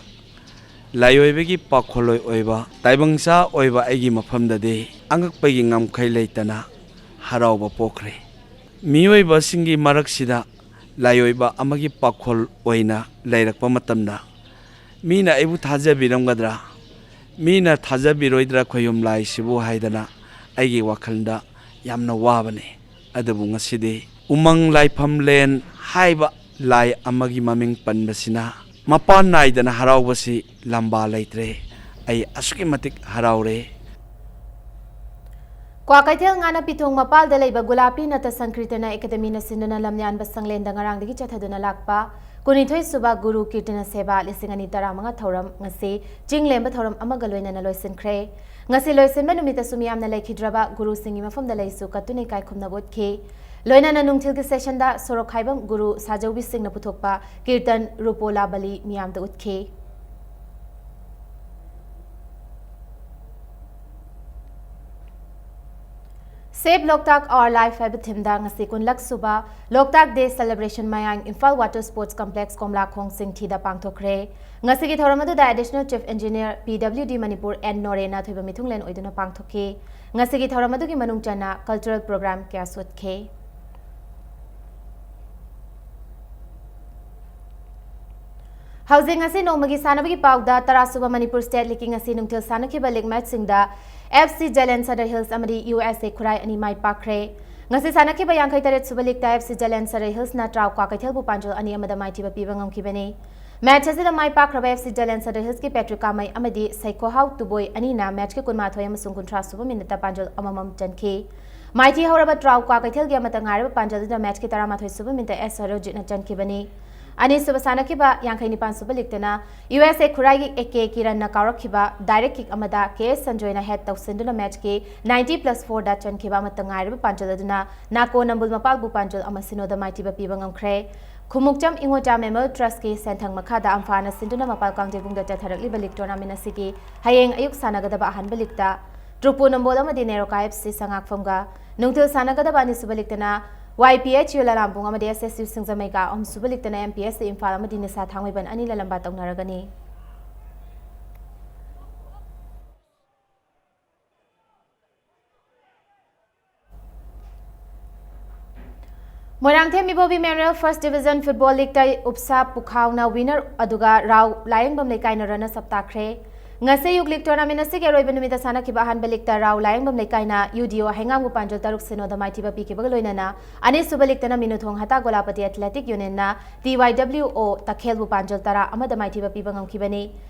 ꯂꯥꯏꯑꯣꯏꯕꯒꯤ ꯄꯥꯈꯣꯜꯂꯣꯏ ꯑꯣꯏꯕ ꯇꯥꯏꯕꯪꯆꯥ ꯑꯣꯏꯕ ꯑꯩꯒꯤ ꯃꯐꯝꯗꯗꯤ ꯑꯉꯛꯄꯒꯤ ꯉꯝꯈꯩ ꯂꯩꯇꯅ ꯍꯔꯥꯎꯕ ꯄꯣꯛꯈ꯭ꯔꯦ꯫ ꯃꯤꯑꯣꯏꯕꯁꯤꯡꯒꯤ ꯃꯔꯛꯁꯤꯗ ꯂꯥꯏꯑꯣꯏꯕ ꯑꯃꯒꯤ ꯄꯥꯈꯣꯜ ꯑꯣꯏꯅ ꯂꯩꯔꯛꯄ ꯃꯇꯝꯗ ꯃꯤꯅ ꯑꯩꯕꯨ ꯊꯥꯖꯕꯤꯔꯝꯒꯗ꯭ꯔꯥ? ꯃꯤꯅ ꯊꯥꯖꯕꯤꯔꯣꯏꯗ꯭ꯔꯥ ꯈꯣꯌꯨꯝ ꯂꯥꯏꯁꯤꯕꯨ ꯍꯥꯏꯗꯅ ꯑꯩꯒꯤ ꯋꯥꯈꯜꯗ ꯌꯥꯝꯅ ꯋꯥꯕꯅꯤ꯫ ꯑꯗꯨꯕꯨ ꯉꯁꯤꯗꯤ ꯎꯃꯪ ꯂꯥꯏꯐꯝꯂꯦꯟ ꯍꯥꯏꯕ ꯂꯥꯏ ꯑꯃꯒꯤ ꯃꯃꯤꯡ ꯄꯟꯕꯁꯤꯅ ꯃꯄꯥꯟ ꯅꯥꯏꯗꯅ ꯍꯔꯥꯎꯕꯁꯤ ꯂꯝꯕꯥ ꯂꯩꯇ꯭ꯔꯦ꯫ ꯑꯩ ꯑꯁꯨꯛꯀꯤ ꯃꯇꯤꯛ ꯍꯔꯥꯎꯔꯦ꯫ ꯀ꯭ꯋꯥꯀꯩꯊꯦꯜ ꯉꯥꯅꯄꯤꯊꯣꯡ ꯃꯄꯥꯜꯗ ꯂꯩꯕ ꯒꯨꯂꯥꯄꯤ ꯅꯠꯇ ꯁꯪꯀ꯭ꯔꯤꯇꯅ ꯑꯦꯀꯥꯗꯃꯤꯅ ꯁꯤꯟꯗꯨꯅ ꯂꯝꯌꯥꯟꯕ ꯁꯪꯂꯦꯟꯗ ꯉꯔꯥꯡꯗꯒꯤ ꯆꯠꯊꯗꯨꯅ ꯂꯥꯛꯄ ꯀꯨꯟꯅꯤꯊꯣꯏ ꯁꯨꯕ ꯒꯨꯔꯨ ꯀꯤꯔꯇꯅ ꯁꯦꯕꯥ ꯂꯤꯁꯤꯡ ꯑꯅꯤ ꯇꯔꯥꯃꯉꯥ ꯊꯧꯔꯝ ꯉꯁꯤ ꯆꯤꯡ ꯂꯦꯝꯕ ꯊꯧꯔꯝ ꯑꯃꯒ ꯂꯣꯏꯅꯅ ꯂꯣꯏꯁꯤꯟꯈ꯭ꯔꯦ꯫ ꯉꯁꯤ ꯂꯣꯏꯁꯤꯟꯕ ꯅꯨꯃꯤꯠꯇꯁꯨ ꯃꯤꯌꯥꯝꯅ ꯂꯩꯈꯤꯗ꯭ꯔꯕ ꯒꯨꯔꯨꯁꯤꯡꯒꯤ ꯃꯐꯝꯗ ꯂꯩꯁꯨ ꯀꯠꯇꯨꯅ ꯏꯀꯥꯏ ꯈꯨꯝꯅꯕ ꯎꯠꯈꯤ꯫ ꯂꯣꯏꯅꯅ ꯅꯨꯡꯊꯤꯜꯒꯤ ꯁꯦꯁꯟꯗ ꯁꯣꯔꯣꯛ ꯍꯥꯏꯕꯝ ꯒꯨꯔꯨ ꯁꯥꯖꯧꯕꯤꯁꯤꯡꯅ ꯄꯨꯊꯣꯛꯄ ꯀꯤꯔꯇꯟ ꯔꯨꯄꯣꯂꯥꯕꯂꯤ ꯃꯤꯌꯥꯝꯗ ꯎꯠꯈꯤ꯫ Save Loktak Our Life ꯍꯥꯏꯕ ꯊꯤꯝꯗ ꯉꯁꯤ ꯀꯨꯟꯂꯛ ꯁꯨꯕ ꯂꯣꯛꯇꯥꯛ ꯗꯦ ꯁꯦꯂꯦꯕ꯭ꯔꯦꯁꯟ ꯃꯌꯥꯡ Imphal water sports complex Komlakhong ꯆꯤꯡꯊꯤꯗ ꯄꯥꯡꯊꯣꯛꯈ꯭ꯔꯦ꯫ ꯉꯁꯤꯒꯤ ꯊꯧꯔꯝ ꯑꯗꯨꯗ additional chief engineer P W D Manipur N ꯅꯣꯔꯦꯟꯅ ꯑꯊꯣꯏꯕ ꯃꯤꯊꯨꯡꯂꯦꯟ ꯑꯣꯏꯗꯨꯅ ꯄꯥꯡꯊꯣꯛꯈꯤ꯫ ꯉꯁꯤꯒꯤ ꯊꯧꯔꯝ ꯑꯗꯨꯒꯤ ꯃꯅꯨꯡ ꯆꯟꯅ ꯀꯜꯆꯔꯦꯜ ꯄ꯭ꯔꯣꯒ꯭ꯔꯥꯝ ꯀꯌꯥꯁꯨ ꯎꯠꯈꯤ꯫ ꯍꯧꯖꯤꯛ ꯉꯁꯤ ꯅꯣꯡꯃꯒꯤ ꯁꯥꯟꯅꯕꯒꯤ ꯄꯥꯎꯗ ꯇꯔꯥ ꯁꯨꯕ ꯃꯅꯤꯄꯨꯔ ꯁ꯭ꯇꯦꯠ ꯂꯤꯒꯀꯤ ꯉꯁꯤ ꯅꯨꯡꯊꯤꯜ ꯁꯥꯟꯅꯈꯤꯕ ꯂꯤꯒ ꯃꯦꯆꯁꯤꯡꯗ F C Zalen Sadar hills ꯑꯃꯗꯤ ꯌꯨ ꯑꯦꯁ ꯑꯦ ꯈꯨꯔꯥꯏ ꯑꯅꯤ ꯃꯥꯏ ꯄꯥꯛꯈ꯭ꯔꯦ꯫ ꯉꯁꯤ ꯁꯥꯟꯅꯈꯤꯕ ꯌꯥꯡꯈꯩ ꯇꯔꯦꯠ ꯁꯨꯕ ꯂꯤꯒꯇ ꯑꯦꯐ ꯁꯤ ꯖꯂꯦꯟ ꯁꯗꯔ ꯍꯤꯜꯁꯅ ꯇ꯭ꯔꯥꯎ ꯀ꯭ꯋꯥꯀꯩꯊꯦꯜꯕꯨ ꯄꯥꯟꯖꯜ ꯑꯅꯤ ꯑꯃꯗ ꯃꯥꯏꯊꯤꯕ ꯄꯤꯕ ꯉꯝꯈꯤꯕꯅꯤ꯫ ꯃꯦꯆ ꯑꯁꯤꯗ ꯃꯥꯏ ꯄꯥꯛꯈ꯭ꯔꯕ ꯑꯦꯐ ꯁꯤ ꯖꯂꯦꯟ ꯁꯗꯔ ꯍꯤꯜꯁꯀꯤ ꯄꯦꯇ꯭ꯔꯤꯛ ꯀꯥꯃꯩ ꯑꯃꯗꯤ ꯁꯩꯈꯣꯍꯥꯎ ꯇꯨꯕꯣꯏ ꯑꯅꯤꯅ ꯃꯦꯆꯀꯤ ꯀꯨꯟꯃꯥꯊꯣꯏ ꯑꯃꯁꯨꯡ ꯀꯨꯟꯊ꯭ꯔꯥ ꯁꯨꯕ ꯃꯤꯅꯤꯠꯇ ꯄꯥꯟꯖꯜ ꯑꯃꯃꯝ ꯆꯟꯈꯤ꯫ ꯃꯥꯏꯊꯤ ꯍꯧꯔꯕ ꯇ꯭ꯔꯥꯎ ꯀ꯭ꯋꯥꯀꯩꯊꯦꯜꯒꯤ ꯑꯃꯠꯇ ꯉꯥꯏꯔꯕ ꯄꯥꯟꯖꯜ ꯑꯗꯨꯗ ꯃꯦꯆꯀꯤ ꯇꯔꯥꯃꯥꯊꯣꯏ ꯁꯨꯕ ꯃꯤꯅꯤꯠꯇ ꯑꯦꯁ ꯁꯔꯣꯖꯤꯠꯅ ꯆꯟꯈꯤꯕꯅꯤ꯫ ꯑꯅꯤꯁꯨꯕ ꯁꯥꯟꯅꯈꯤꯕ ꯌꯥꯡꯈꯩ ꯅꯤꯄꯥꯟ ꯁꯨꯕ ꯂꯤꯒꯇꯅ U S A ꯈꯨꯔꯥꯏꯒꯤ A K ꯀꯤꯔꯟꯅ ꯀꯥꯎꯔꯛꯈꯤꯕ direct ꯀꯤꯛ ꯑꯃꯗ ꯀꯦ ꯑꯦꯁ ꯁꯟꯖꯣꯏꯅ ꯍꯦꯗ ꯇꯧꯁꯤꯟꯗꯨꯅ ꯃꯦꯆꯀꯤ ꯅꯥꯏꯟꯇꯤ ꯄ꯭ꯂꯁ ꯐꯣꯔꯗ ꯆꯟꯈꯤꯕ ꯑꯃꯠꯇ ꯉꯥꯏꯔꯕ ꯄꯥꯟꯖꯜ ꯑꯗꯨꯅ ꯅꯥꯀꯣ ꯅꯝꯕꯨꯜ ꯃꯄꯥꯜꯕꯨ ꯄꯥꯟꯖꯜ ꯑꯃ ꯁꯤꯅꯣꯗ ꯃꯥꯏꯊꯤꯕ ꯄꯤꯕ ꯉꯝꯈ꯭ꯔꯦ꯫ ꯈꯨꯃꯨꯛꯆꯝ ꯏꯉꯣꯆꯥ ꯃꯦꯃꯣꯔꯤꯌꯦꯜ ꯇ꯭ꯔꯁꯀꯤ ꯁꯦꯟꯊꯪ ꯃꯈꯥꯗ ꯑꯝꯐꯥꯅ ꯁꯤꯟꯗꯨꯅ ꯃꯄꯥꯜ ꯀꯥꯡꯖꯩꯕꯨꯡꯗ ꯆꯠꯊꯔꯛꯂꯤꯕ ꯂꯤꯒ ꯇꯣꯔꯅꯥꯃꯦꯟ ꯑꯁꯤꯒꯤ ꯍꯌꯦꯡ ꯑꯌꯨꯛ ꯁꯥꯟꯅꯒꯗꯕ ꯑꯍꯥꯟꯕ ꯂꯤꯒꯇ ꯇ꯭ꯔꯨꯄꯨ ꯅꯝꯕꯣꯜ ꯑꯃꯗꯤ ꯅꯦꯔꯣꯀꯥ ꯑꯦꯐ ꯁꯤ ꯁꯉꯥꯛꯐꯝꯒ, ꯅꯨꯡꯊꯤꯜ ꯁꯥꯟꯅꯒꯗꯕ ꯑꯅꯤꯁꯨꯕ ꯂꯤꯒꯇꯅ ꯋꯥꯏ ꯄꯤ ꯑꯩꯆ ꯌꯨ ꯂꯂꯥꯝꯕꯨꯡ ꯑꯃꯗꯤ ꯑꯦꯁ ꯑꯦꯁ ꯌꯨ ꯁꯤꯡꯖꯃꯩꯒ, ꯑꯍꯨꯝꯁꯨꯕ ꯂꯤꯒꯇꯅ M P S C Imphal ꯑꯃꯗꯤ ꯅꯤꯁꯥ ꯊꯥꯡꯃꯩꯕꯟ ꯑꯅꯤ ꯂꯂꯝꯕꯥ ꯇꯧꯅꯔꯒꯅꯤ꯫ Moirangthem Ibobi memorial first division football ꯂꯤꯒꯇ ꯎꯞꯁꯥ ꯄꯨꯈꯥꯎꯅ ꯋꯤꯅꯔ ꯑꯗꯨꯒ ꯔꯥꯎ ꯂꯥꯌꯦꯡꯕꯝ ꯂꯩꯀꯥꯏꯅ ꯔꯟꯅꯔꯁ ꯑꯞ ꯇꯥꯈ꯭ꯔꯦ꯫ ꯉꯁꯤ ꯌꯨꯠ ꯂꯤꯒ ꯇꯣꯔꯅꯥꯃꯦꯟ ꯑꯁꯤꯒꯤ ꯑꯔꯣꯏꯕ ꯅꯨꯃꯤꯠꯇ ꯁꯥꯟꯅꯈꯤꯕ ꯑꯍꯥꯟꯕ ꯂꯤꯒꯇ ꯔꯥꯎ ꯂꯥꯌꯦꯡꯕꯝ ꯂꯩꯀꯥꯏꯅ ꯌꯨ ꯗꯤ ꯑꯣ ꯍꯩꯉꯥꯡꯕꯨ ꯄꯥꯟꯖꯜ ꯇꯔꯨꯛ ꯁꯤꯅꯣꯗ ꯃꯥꯏꯊꯤꯕ ꯄꯤꯈꯤꯕꯒ ꯂꯣꯏꯅꯅ ꯑꯅꯤꯁꯨꯕ ꯂꯤꯒꯇꯅ ꯃꯤꯅꯨꯊꯣꯡ ꯍꯇꯥ ꯒꯣꯂꯥꯄꯇꯤ ꯑꯦꯊꯂꯦꯇꯤꯛ ꯌꯨꯅꯤꯌꯟꯅ ꯇꯤ ꯋꯥꯏ ꯗꯕ꯭ꯂꯤꯎ ꯑꯣ ꯇꯈꯦꯜꯕꯨ ꯄꯥꯟꯖꯜ ꯇꯔꯥ ꯑꯃꯗ ꯃꯥꯏꯊꯤꯕ ꯄꯤꯕ ꯉꯝꯈꯤꯕꯅꯤ꯫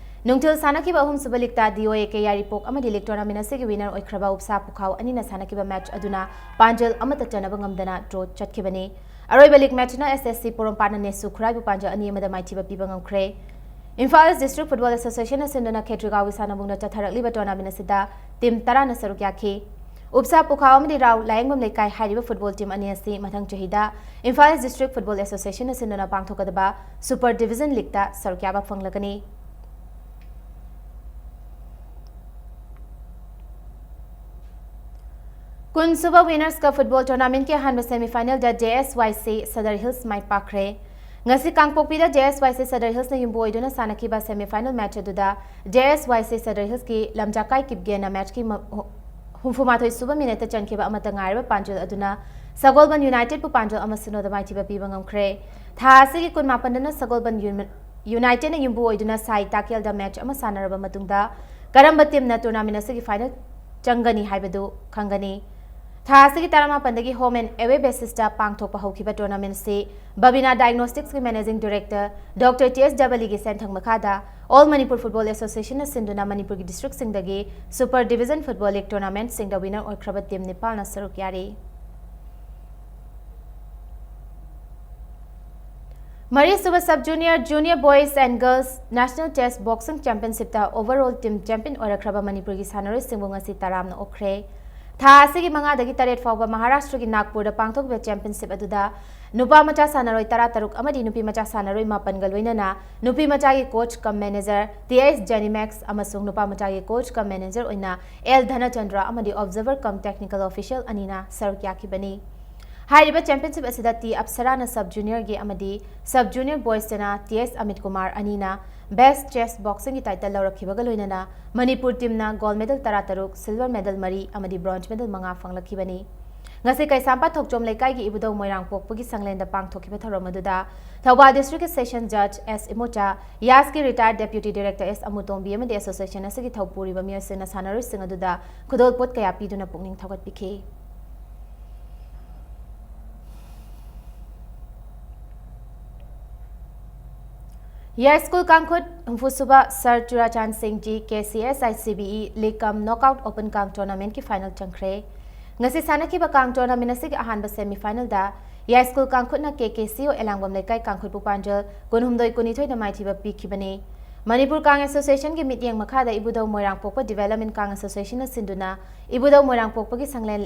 ꯅꯨꯡꯊꯤꯜ ꯁꯥꯟꯅꯈꯤꯕ ꯑꯍꯨꯝꯁꯨꯕ ꯂꯤꯛꯇ ꯗꯤ ꯑꯣ ꯑꯦ ꯀꯦ ꯌꯥꯏꯔꯤꯄꯣꯛ ꯑꯃꯗꯤ ꯂꯤꯛ ꯇꯣꯔꯅꯥꯃꯦꯟ ꯑꯁꯤꯒꯤ ꯋꯤꯅꯔ ꯑꯣꯏꯈ꯭ꯔꯕ ꯎꯞꯁꯥ ꯄꯨꯈꯥꯎ ꯑꯅꯤꯅ ꯁꯥꯟꯅꯈꯤꯕ ꯃꯦꯆ ꯑꯗꯨꯅ ꯄꯥꯟꯖꯜ ꯑꯃꯠꯇ ꯆꯟꯅꯕ ꯉꯝꯗꯅ ꯗ꯭ꯔꯣ ꯆꯠꯈꯤꯕꯅꯤ꯫ ꯑꯔꯣꯏꯕ ꯂꯤꯛ ꯃꯦꯆꯅ ꯑꯦꯁ ꯑꯦꯁ ꯁꯤ ꯄꯣꯔꯣꯝꯄꯥꯠꯅ ꯅꯦꯁꯨ ꯈꯨꯔꯥꯏꯕꯨ ꯄꯥꯟꯖꯜ ꯑꯅꯤ ꯑꯃꯗ ꯃꯥꯏꯊꯤꯕ ꯄꯤꯕ ꯉꯝꯈ꯭ꯔꯦ꯫ ꯏꯝꯐꯥꯜ ꯏꯁ ꯗꯤꯁꯇ꯭ꯔꯤꯛ ꯐꯨꯠꯕꯣꯜ ꯑꯦꯁꯣꯁꯤꯌꯦꯁꯟꯅ ꯁꯤꯟꯗꯨꯅ ꯈꯦꯇ꯭ꯔꯤꯒꯥꯎꯒꯤ ꯁꯥꯟꯅꯕꯨꯡꯗ ꯆꯠꯊꯔꯛꯂꯤꯕ ꯇꯣꯔꯅꯥꯃꯦꯟ ꯑꯁꯤꯗ ꯇꯤꯝ ꯇꯔꯥꯅ ꯁꯔꯨꯛ ꯌꯥꯈꯤ꯫ ꯎꯞꯁꯥ ꯄꯨꯈꯥꯎ ꯑꯃꯗꯤ ꯔꯥꯎ ꯂꯥꯌꯦꯡꯕꯝ ꯂꯩꯀꯥꯏ ꯍꯥꯏꯔꯤꯕ ꯐꯨꯠꯕꯣꯜ ꯇꯤꯝ ꯑꯅꯤ ꯑꯁꯤ ꯃꯊꯪ ꯆꯍꯤꯗ ꯏꯝꯐꯥꯜ ꯏꯁ ꯗꯤꯁꯇ꯭ꯔꯤꯛ ꯐꯨꯠꯕꯣꯜ ꯑꯦꯁꯣꯁꯤꯌꯦꯁꯟꯅ ꯁꯤꯟꯗꯨꯅ ꯄꯥꯡꯊꯣꯛꯀꯗꯕ ꯁꯨꯄꯔ ꯗꯤꯚꯤꯖꯟ ꯂꯤꯛꯇ ꯁꯔꯨꯛ ꯌꯥꯕ ꯐꯪꯂꯒꯅꯤ꯫ ꯀꯨꯟꯁꯨꯕ ꯋꯤꯅꯔꯁ ꯀꯞ ꯐꯨꯠꯕꯣꯜ ꯇꯣꯔꯅꯥꯃꯦꯟꯀꯤ ꯑꯍꯥꯟꯕ ꯁꯦꯃꯤꯐꯥꯏꯅꯦꯜꯗ ꯖꯦ ꯑꯦꯁ ꯋꯥꯏ ꯁꯤ ꯁꯗꯔ ꯍꯤꯜꯁ ꯃꯥꯏ ꯄꯥꯛꯈ꯭ꯔꯦ꯫ ꯉꯁꯤ ꯀꯥꯡꯄꯣꯛꯄꯤꯗ ꯖꯦ ꯑꯦꯁ ꯋꯥꯏ ꯁꯤ ꯁꯗꯔ ꯍꯤꯜꯁꯅ ꯌꯨꯝꯕꯨ ꯑꯣꯏꯗꯨꯅ ꯁꯥꯟꯅꯈꯤꯕ ꯁꯦꯃꯤꯐꯥꯏꯅꯦꯜ ꯃꯦꯆ ꯑꯗꯨꯗ ꯖꯦ ꯑꯦꯁ ꯋꯥꯏ ꯁꯤ ꯁꯗꯔ ꯍꯤꯜꯁꯀꯤ ꯂꯝꯖꯥꯀꯥꯏ ꯀꯤꯞꯒꯦꯟꯅ ꯃꯦꯆꯀꯤ ꯃ-, ꯍꯨꯝꯐꯨꯃꯥꯊꯣꯏ ꯁꯨꯕ ꯃꯤꯅꯠꯇ ꯆꯟꯈꯤꯕ ꯑꯃꯠꯇ ꯉꯥꯏꯔꯕ ꯄꯥꯟꯖꯜ ꯑꯗꯨꯅ ꯁꯒꯣꯜꯕꯟ ꯌꯨꯅꯥꯏꯇꯦꯗꯄꯨ ꯄꯥꯟꯖꯜ ꯑꯃ ꯁꯤꯅꯣꯗ ꯃꯥꯏꯊꯤꯕ ꯄꯤꯕ ꯉꯝꯈ꯭ꯔꯦ꯫ ꯊꯥ ꯑꯁꯤꯒꯤ ꯀꯨꯟꯃꯥꯄꯟꯗꯅ ꯁꯒꯣꯜꯕꯟ ꯌꯨꯅ-, ꯌꯨꯅꯥꯏꯇꯦꯗꯅ ꯌꯨꯝꯕꯨ ꯑꯣꯏꯗꯨꯅ ꯁꯥꯏ ꯇꯥꯀꯦꯜꯗ ꯃꯦꯆ ꯑꯃ ꯁꯥꯟꯅꯔꯕ ꯃꯇꯨꯡꯗ ꯀꯔꯝꯕ ꯇꯤꯝꯅ ꯇꯣꯔꯅꯥꯃꯦꯟ ꯑꯁꯤꯒꯤ ꯐꯥꯏꯅꯦꯜ ꯆꯪꯒꯅꯤ ꯍꯥꯏꯕꯗꯨ ꯈꯪꯒꯅꯤ꯫ ꯊꯥ ꯑꯁꯤꯒꯤ ꯇꯔꯥꯃꯥꯄꯟꯗꯒꯤ ꯍꯣꯝ ꯑꯦꯟ ꯑꯦꯋꯦ ꯕꯦꯁꯤꯁꯇ ꯄꯥꯡꯊꯣꯛꯄ ꯍꯧꯈꯤꯕ ꯇꯣꯔꯅꯥꯃꯦꯟ ꯑꯁꯤ ꯕꯕꯤꯅꯥ ꯗꯥꯏꯒꯅꯣꯁꯇꯤꯛꯁꯀꯤ managing director doctor T S ꯗꯕꯂꯤꯒꯤ ꯁꯦꯟꯊꯪ ꯃꯈꯥꯗ ꯑꯣꯜ ꯃꯅꯤꯄꯨꯔ ꯐꯨꯠꯕꯣꯜ ꯑꯦꯁꯣꯁꯤꯌꯦꯁꯟꯅ ꯁꯤꯟꯗꯨꯅ ꯃꯅꯤꯄꯨꯔꯒꯤ ꯗꯤꯁꯇ꯭ꯔꯤꯛꯁꯤꯡꯗꯒꯤ ꯁꯨꯄꯔ ꯗꯤꯚꯤꯖꯟ ꯐꯨꯠꯕꯣꯜ ꯂꯤꯒ ꯇꯣꯔꯅꯥꯃꯦꯟꯠꯁꯤꯡꯗ ꯋꯤꯅꯔ ꯑꯣꯏꯈ꯭ꯔꯕ ꯇꯤꯝ ꯅꯤꯄꯥꯜꯅ ꯁꯔꯨꯛ ꯌꯥꯔꯤ꯫ ꯃꯔꯤꯁꯨꯕ sub junior, junior boys and girls national chess boxing ꯆꯦꯝꯄꯤꯌꯟꯁꯤꯞꯇ ꯑꯣꯚꯔꯑꯣꯜ ꯇꯤꯝ ꯆꯦꯝꯄꯤꯌꯟ ꯑꯣꯏꯔꯛꯈ꯭ꯔꯕ ꯃꯅꯤꯄꯨꯔꯒꯤ ꯁꯥꯟꯅꯔꯣꯏꯁꯤꯡꯕꯨ ꯉꯁꯤ ꯇꯔꯥꯝꯅ ꯑꯣꯛꯈ꯭ꯔꯦ꯫ ꯊꯥ ꯑꯁꯤꯒꯤ ꯃꯉꯥꯗꯒꯤ ꯇꯔꯦꯠ ꯐꯥꯎꯕ ꯃꯍꯥꯔꯥꯁꯇ꯭ꯔꯒꯤ ꯅꯥꯒꯄꯨꯔꯗ ꯄꯥꯡꯊꯣꯛꯈꯤꯕ ꯆꯦꯝꯄꯤꯌꯟꯁꯤꯞ ꯑꯗꯨꯗ ꯅꯨꯄꯥ ꯃꯆꯥ ꯁꯥꯟꯅꯔꯣꯏ ꯇꯔꯥꯇꯔꯨꯛ ꯑꯃꯗꯤ ꯅꯨꯄꯤ ꯃꯆꯥ ꯁꯥꯟꯅꯔꯣꯏ ꯃꯥꯄꯟꯒ ꯂꯣꯏꯅꯅ ꯅꯨꯄꯤ ꯃꯆꯥꯒꯤ ꯀꯣꯆ ꯀꯝ ꯃꯦꯅꯦꯖꯔ ꯇꯤ ꯑꯦꯁ ꯖꯦꯅꯤꯃꯦꯛꯁ ꯑꯃꯁꯨꯡ ꯅꯨꯄꯥ ꯃꯆꯥꯒꯤ ꯀꯣꯆ ꯀꯝ ꯃꯦꯅꯦꯖꯔ ꯑꯣꯏꯅ ꯑꯦꯜ ꯙꯅꯆꯟꯗ꯭ꯔ ꯑꯃꯗꯤ ꯑꯣꯕꯖꯔꯚꯔ ꯀꯝ ꯇꯦꯛꯅꯤꯀꯦꯜ ꯑꯣꯐꯤꯁꯤꯌꯦꯜ ꯑꯅꯤꯅ ꯁꯔꯨꯛ ꯌꯥꯈꯤꯕꯅꯤ꯫ ꯍꯥꯏꯔꯤꯕ ꯆꯦꯝꯄꯤꯌꯟꯁꯤꯞ ꯑꯁꯤꯗ ꯇꯤ ꯑꯞꯁꯔꯥꯅ ꯁꯕ ꯖꯨꯅꯤꯌꯔꯒꯤ ꯑꯃꯗꯤ ꯁꯕ ꯖꯨꯅꯤꯌꯔ ꯕꯣꯏꯁꯇꯅ ꯇꯤ ꯑꯦꯁ ꯑꯃꯤꯠ ꯀꯨꯃꯥꯔ ꯑꯅꯤꯅ ꯕꯦꯁ ꯆꯦꯁ ꯕꯣꯛꯁꯤꯡꯒꯤ ꯇꯥꯏꯇꯜ ꯂꯧꯔꯛꯈꯤꯕꯒ ꯂꯣꯏꯅꯅ ꯃꯅꯤꯄꯨꯔ ꯇꯤꯝꯅ ꯒꯣꯜꯗ ꯃꯦꯗꯜ ꯇꯔꯥꯇꯔꯨꯛ, ꯁꯤꯜꯚꯔ ꯃꯦꯗꯜ ꯃꯔꯤ ꯑꯃꯗꯤ ꯕ꯭ꯔꯣꯟꯖ ꯃꯦꯗꯜ ꯃꯉꯥ ꯐꯪꯂꯛꯈꯤꯕꯅꯤ꯫ ꯉꯁꯤ ꯀꯩꯁꯥꯝꯄꯥꯠ ꯊꯣꯛꯆꯣꯝ ꯂꯩꯀꯥꯏꯒꯤ ꯏꯕꯨꯙꯧ ꯃꯣꯏꯔꯥꯡ ꯄꯣꯛꯄꯒꯤ ꯁꯪꯂꯦꯟꯗ ꯄꯥꯡꯊꯣꯛꯈꯤꯕ ꯊꯧꯔꯝ ꯑꯗꯨꯗ ꯊꯧꯕꯥꯜ ꯗꯤꯁꯇ꯭ꯔꯤꯛꯀꯤ ꯁꯦꯁꯟ ꯖꯖ ꯑꯦꯁ ꯏꯃꯣꯆꯥ, ꯌꯥꯁꯀꯤ ꯔꯤꯇꯥꯌꯔꯗ ꯗꯦꯄ꯭ꯌꯨꯇꯤ ꯗꯤꯔꯦꯛꯇꯔ ꯑꯦꯁ ꯑꯃꯨꯇꯣꯝꯕꯤ ꯑꯃꯗꯤ ꯑꯦꯁꯣꯁꯤꯌꯦꯁꯟ ꯑꯁꯤꯒꯤ ꯊꯧꯄꯨꯔꯤꯕ ꯃꯤꯑꯣꯏꯁꯤꯡꯅ ꯁꯥꯟꯅꯔꯣꯏꯁꯤꯡ ꯑꯗꯨꯗ ꯈꯨꯗꯣꯜꯄꯣꯠ ꯀꯌꯥ ꯄꯤꯗꯨꯅ ꯄꯨꯛꯅꯤꯡ ꯊꯧꯒꯠꯄꯤꯈꯤ꯫ ꯌꯥꯏꯁ꯭ꯀꯨꯜ ꯀꯥꯡꯈꯨꯠ ꯍꯨꯝꯐꯨꯁꯨꯕ ꯁꯔ ꯆꯨꯔꯥꯆꯥꯟ ꯁꯤꯡ G K C S I C B E league cum knock out open ꯀꯥꯡ ꯇꯣꯔꯅꯥꯃꯦꯟꯠꯀꯤ ꯐꯥꯏꯅꯦꯜ ꯆꯪꯈ꯭ꯔꯦ꯫ ꯉꯁꯤ ꯁꯥꯟꯅꯈꯤꯕ ꯀꯥꯡ ꯇꯣꯔꯅꯥꯃꯦꯟꯠ ꯑꯁꯤꯒꯤ ꯑꯍꯥꯟꯕ ꯁꯦꯃꯤ ꯐꯥꯏꯅꯦꯜꯗ ꯌꯥꯏꯁ꯭ꯀꯨꯜ ꯀꯥꯡꯈꯨꯠꯅ ꯀꯦ ꯀꯦ ꯁꯤ ꯑꯣ ꯑꯦꯂꯥꯡꯕꯝ ꯂꯩꯀꯥꯏ ꯀꯥꯡꯈꯨꯠꯄꯨ ꯄꯥꯟꯖꯜ ꯀꯨꯟꯍꯨꯝꯗꯣꯏ ꯀꯨꯟꯅꯤꯊꯣꯏꯗ ꯃꯥꯏꯊꯤꯕ ꯄꯤꯈꯤꯕꯅꯤ꯫ ꯃꯅꯤꯄꯨꯔ ꯀꯥꯡ ꯑꯦꯁꯣꯁꯤꯌꯦꯁꯟꯒꯤ ꯃꯤꯠꯌꯦꯡ ꯃꯈꯥꯗ ꯏꯕꯨꯙꯧ ꯃꯣꯏꯔꯥꯡꯄꯣꯛꯄ ꯗꯤꯚꯦꯂꯞꯃꯦꯟꯠ ꯀꯥꯡ ꯑꯦꯁꯣꯁꯤꯌꯦꯁꯟꯅ ꯁꯤꯟꯗꯨꯅ ꯏꯕꯨꯙꯧ ꯃꯣꯏꯔꯥꯡꯄꯣꯛꯄꯒꯤ ꯁꯪꯂꯦꯟ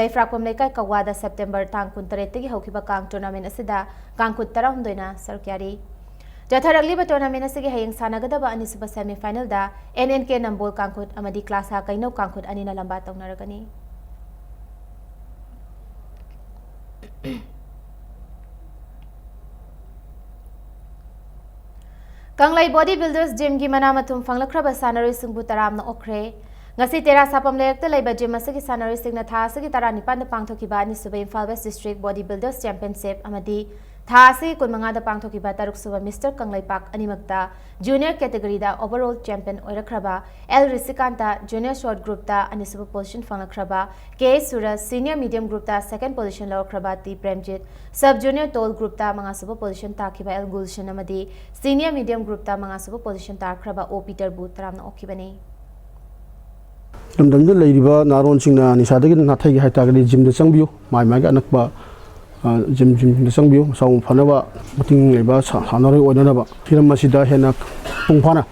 ꯂꯩꯐ꯭ꯔꯥꯛꯄꯝ ꯂꯩꯀꯥꯏ ꯀꯋꯥꯗ ꯁꯦꯞꯇꯦꯝꯕꯔ ꯇꯥꯡ ꯀꯨꯟꯇꯔꯦꯠꯇꯒꯤ ꯍꯧꯈꯤꯕ ꯀꯥꯡ ꯇꯣꯔꯅꯥꯃꯦꯟꯠ ꯑꯁꯤꯗ ꯀꯥꯡꯈꯨꯠ ꯇꯔꯥꯍꯨꯝꯗꯣꯏꯅ ꯁꯔꯨꯛ ꯌꯥꯔꯤ꯫ ꯆꯠꯊꯔꯛꯂꯤꯕ ꯇꯣꯔꯅꯥꯃꯦꯟꯠ ꯑꯁꯤꯒꯤ ꯍꯌꯦꯡ ꯁꯥꯟꯅꯒꯗꯕ ꯑꯅꯤꯁꯨꯕ ꯁꯦꯃꯤ ꯐꯥꯏꯅꯦꯜꯗ ꯑꯦꯟ ꯑꯦꯟ ꯀꯦ ꯅꯝꯕꯣꯜ ꯀꯥꯡꯈꯨꯠ ꯑꯃꯗꯤ ꯀ꯭ꯂꯥꯁꯥ ꯀꯩꯅꯧ ꯀꯥꯡꯈꯨꯠ ꯑꯅꯤꯅ ꯂꯝꯕꯥ ꯇꯧꯅꯔꯒꯅꯤ꯫ ꯀꯪꯂꯩ ꯕꯣꯗꯤ ꯕꯤꯜꯗꯔꯁ ꯖꯤꯝꯒꯤ ꯃꯅꯥ ꯃꯊꯨꯝ ꯐꯪꯂꯛꯈ꯭ꯔꯕ ꯁꯥꯟꯅꯔꯣꯏꯁꯤꯡꯕꯨ ꯇꯔꯥꯝꯅ ꯑꯣꯛꯈ꯭ꯔꯦ꯫ ꯉꯁꯤ ꯇꯦꯔꯥ ꯁꯥꯄꯝ ꯂꯩꯔꯛꯇ ꯂꯩꯕ ꯖꯤꯝ ꯑꯁꯤꯒꯤ ꯁꯥꯟꯅꯔꯣꯏꯁꯤꯡꯅ ꯊꯥ ꯑꯁꯤꯒꯤ ꯇꯔꯥꯅꯤꯄꯥꯟꯗ ꯄꯥꯡꯊꯣꯛꯈꯤꯕ ꯑꯅꯤꯁꯨꯕ Imphal west district body builders championship ꯑꯃꯗꯤ ꯊꯥ ꯑꯁꯤꯒꯤ ꯀꯨꯟꯃꯉꯥꯗ ꯄꯥꯡꯊꯣꯛꯈꯤꯕ ꯇꯔꯨꯛꯁꯨꯕ ꯃꯤꯁꯇꯔ ꯀꯪꯂꯩꯄꯥꯛ ꯑꯅꯤꯃꯛꯇ ꯖꯨꯅꯤꯌꯔ ꯀꯦꯇꯦꯒꯣꯔꯤꯗ ꯑꯣꯚꯔꯑꯣꯜ ꯆꯦꯝꯄꯤꯌꯟ ꯑꯣꯏꯔꯛꯈ꯭ꯔꯕ ꯑꯦꯜ ꯔꯤꯁꯤꯀꯥꯟꯇ ꯖꯨꯅꯤꯌꯔ ꯁꯣꯔꯠ ꯒ꯭ꯔꯨꯞꯇ ꯑꯅꯤꯁꯨꯕ ꯄꯣꯖꯤꯁꯟ ꯐꯪꯂꯛꯈ꯭ꯔꯕ ꯀꯦ ꯁꯨꯔꯖ ꯁꯤꯅꯤꯌꯔ ꯃꯤꯗꯤꯌꯝ ꯒ꯭ꯔꯨꯞꯇ ꯁꯦꯀꯦꯟ ꯄꯣꯖꯤꯁꯟ ꯂꯧꯔꯛꯈ꯭ꯔꯕ T Premjit, sub junior tall ꯒ꯭ꯔꯨꯞꯇ ꯃꯉꯥꯁꯨꯕ ꯄꯣꯖꯤꯁꯟ ꯇꯥꯈꯤꯕ ꯑꯦꯜ ꯒꯨꯜꯁꯟ ꯑꯃꯗꯤ ꯁꯤꯅꯤꯌꯔ ꯃꯤꯗꯤꯌꯝ ꯒ꯭ꯔꯨꯞꯇ ꯃꯉꯥꯁꯨꯕ ꯄꯣꯖꯤꯁꯟ ꯇꯥꯈ꯭ꯔꯕ ꯑꯣ ꯄꯤꯇꯔꯕꯨ ꯇꯔꯥꯝꯅ ꯑꯣꯛꯈꯤꯕꯅꯤ꯫ ꯂꯝꯗꯝꯗ ꯂꯩꯔꯤꯕ ꯅꯍꯥꯔꯣꯟꯁꯤꯡꯅ ꯅꯤꯁꯥꯗꯒꯤ ꯅꯥꯊꯩꯒꯦ ꯍꯥꯏꯇꯥꯔꯒꯗꯤ ꯖꯤꯝꯗ ꯆꯪꯕꯤꯌꯨ꯫ ꯃꯥꯏ ꯃꯥꯏꯒꯤ ꯑꯅꯛꯄ, ꯑ, ꯖꯤꯝ, ꯖꯤꯝꯗ ꯆꯪꯕꯤꯌꯨ꯫ ꯃꯁꯥ ꯃꯎ ꯐꯅꯕ, ꯃꯇꯤꯡ ꯂꯩꯕ ꯁꯥ-, ꯁꯥꯟꯅꯔꯣꯏ ꯑꯣꯏꯅꯅꯕ꯫ ꯍꯤꯔꯝ ꯑꯁꯤꯗ ꯍꯦꯟꯅ ꯃꯄꯨꯡ ꯐꯥꯅ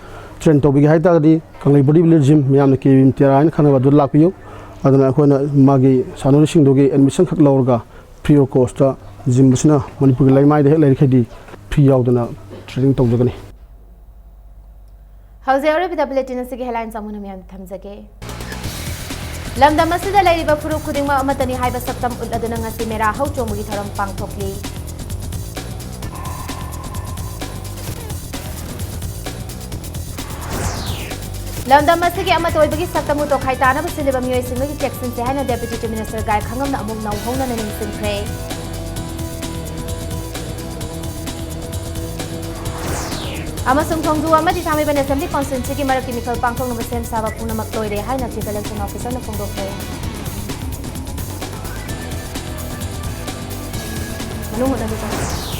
ꯇ꯭ꯔꯦꯟ ꯇꯧꯕꯤꯒꯦ ꯍꯥꯏꯇꯥꯔꯒꯗꯤ ꯀꯪꯂꯩ ꯕꯣꯗꯤ ꯕꯤꯜꯗꯔ ꯖꯤꯝ, ꯃꯤꯌꯥꯝꯅ ꯀꯦ ꯕꯤ ꯑꯦꯝ ꯇꯦꯔꯥ ꯍꯥꯏꯅ ꯈꯪꯅꯕ ꯑꯗꯨ ꯂꯥꯛꯄꯤꯌꯨ꯫ ꯑꯗꯨꯅ ꯑꯩꯈꯣꯏꯅ ꯃꯥꯒꯤ ꯁꯥꯟꯅꯔꯣꯏꯁꯤꯡꯗꯨꯒꯤ ꯑꯦꯗꯃꯤꯁꯟ ꯈꯛ ꯂꯧꯔꯒ ꯐ꯭ꯔꯤ ꯑꯣꯐ ꯀꯣꯁꯇ ꯖꯤꯝ ꯑꯁꯤꯅ ꯃꯅꯤꯄꯨꯔꯒꯤ ꯂꯩꯃꯥꯏꯗ ꯍꯦꯛ ꯂꯩꯔꯤꯈꯩꯗꯤ ꯐ꯭ꯔꯤ ꯌꯥꯎꯗꯅ ꯇ꯭ꯔꯦꯅꯤꯡ ꯇꯧꯖꯒꯅꯤ꯫ ꯍꯧꯖꯤꯛ ꯑꯔꯣꯏꯕꯗ ꯕꯨꯂꯦꯇꯤꯟ ꯑꯁꯤꯒꯤ ꯍꯦꯗꯂꯥꯏꯟꯁ ꯑꯃꯨꯛ ꯍꯟꯅ ꯃꯌꯥꯝꯗ ꯊꯝꯖꯒꯦ꯫ ꯂꯝꯗꯝ ꯑꯁꯤꯗ ꯂꯩꯔꯤꯕ ꯐꯨꯔꯨꯞ ꯈꯨꯗꯤꯡꯃꯛ ꯑꯃꯠꯇꯅꯤ ꯍꯥꯏꯕ ꯁꯛꯇꯝ ꯎꯠꯂꯗꯨꯅ ꯉꯁꯤ ꯃꯦꯔꯥ ꯍꯧ ꯆꯣꯡꯕꯒꯤ ꯊꯧꯔꯝ ꯄꯥꯡꯊꯣꯛꯂꯤ꯫ ꯂꯝꯗꯝ ꯑꯁꯤꯒꯤ ꯑꯃꯠꯇ ꯑꯣꯏꯕꯒꯤ ꯁꯛꯇꯝꯕꯨ ꯇꯣꯈꯥꯏ ꯇꯥꯅꯕ ꯁꯤꯜꯂꯤꯕ ꯃꯤꯑꯣꯏꯁꯤꯡꯗꯒꯤ ꯆꯦꯛꯁꯤꯟꯁꯦ ꯍꯥꯏꯅ ꯗꯦꯄ꯭ꯌꯨꯇꯤ ꯆꯤꯐ ꯃꯤꯅꯤꯁꯇꯔ ꯒꯥꯏ ꯈꯪꯉꯝꯅ ꯑꯃꯨꯛ ꯅꯧꯍꯧꯅꯅ ꯅꯤꯡꯁꯤꯡꯈ꯭ꯔꯦ꯫ ꯑꯃꯁꯨꯡ ꯊꯣꯡꯖꯨ ꯑꯃꯗꯤ ꯊꯥꯡꯃꯩꯕꯟ ꯑꯦꯁꯦꯝꯕ꯭ꯂꯤ ꯀꯣꯟꯁꯇꯤꯇ꯭ꯋꯦꯟꯁꯤꯒꯤ ꯃꯔꯛꯀꯤ ꯃꯤꯈꯜ ꯄꯥꯡꯊꯣꯛꯅꯕ ꯁꯦꯝ ꯁꯥꯕ ꯄꯨꯝꯅꯃꯛ ꯂꯣꯏꯔꯦ ꯍꯥꯏꯅ ꯆꯤꯐ ꯏꯂꯦꯛꯁꯟ ꯑꯣꯐꯤꯁꯔꯅ ꯐꯣꯡꯗꯣꯛꯈ꯭ꯔꯦ꯫ ꯃꯅꯨꯡ ꯍꯨꯠꯅꯕ ꯆꯪꯁꯤ꯫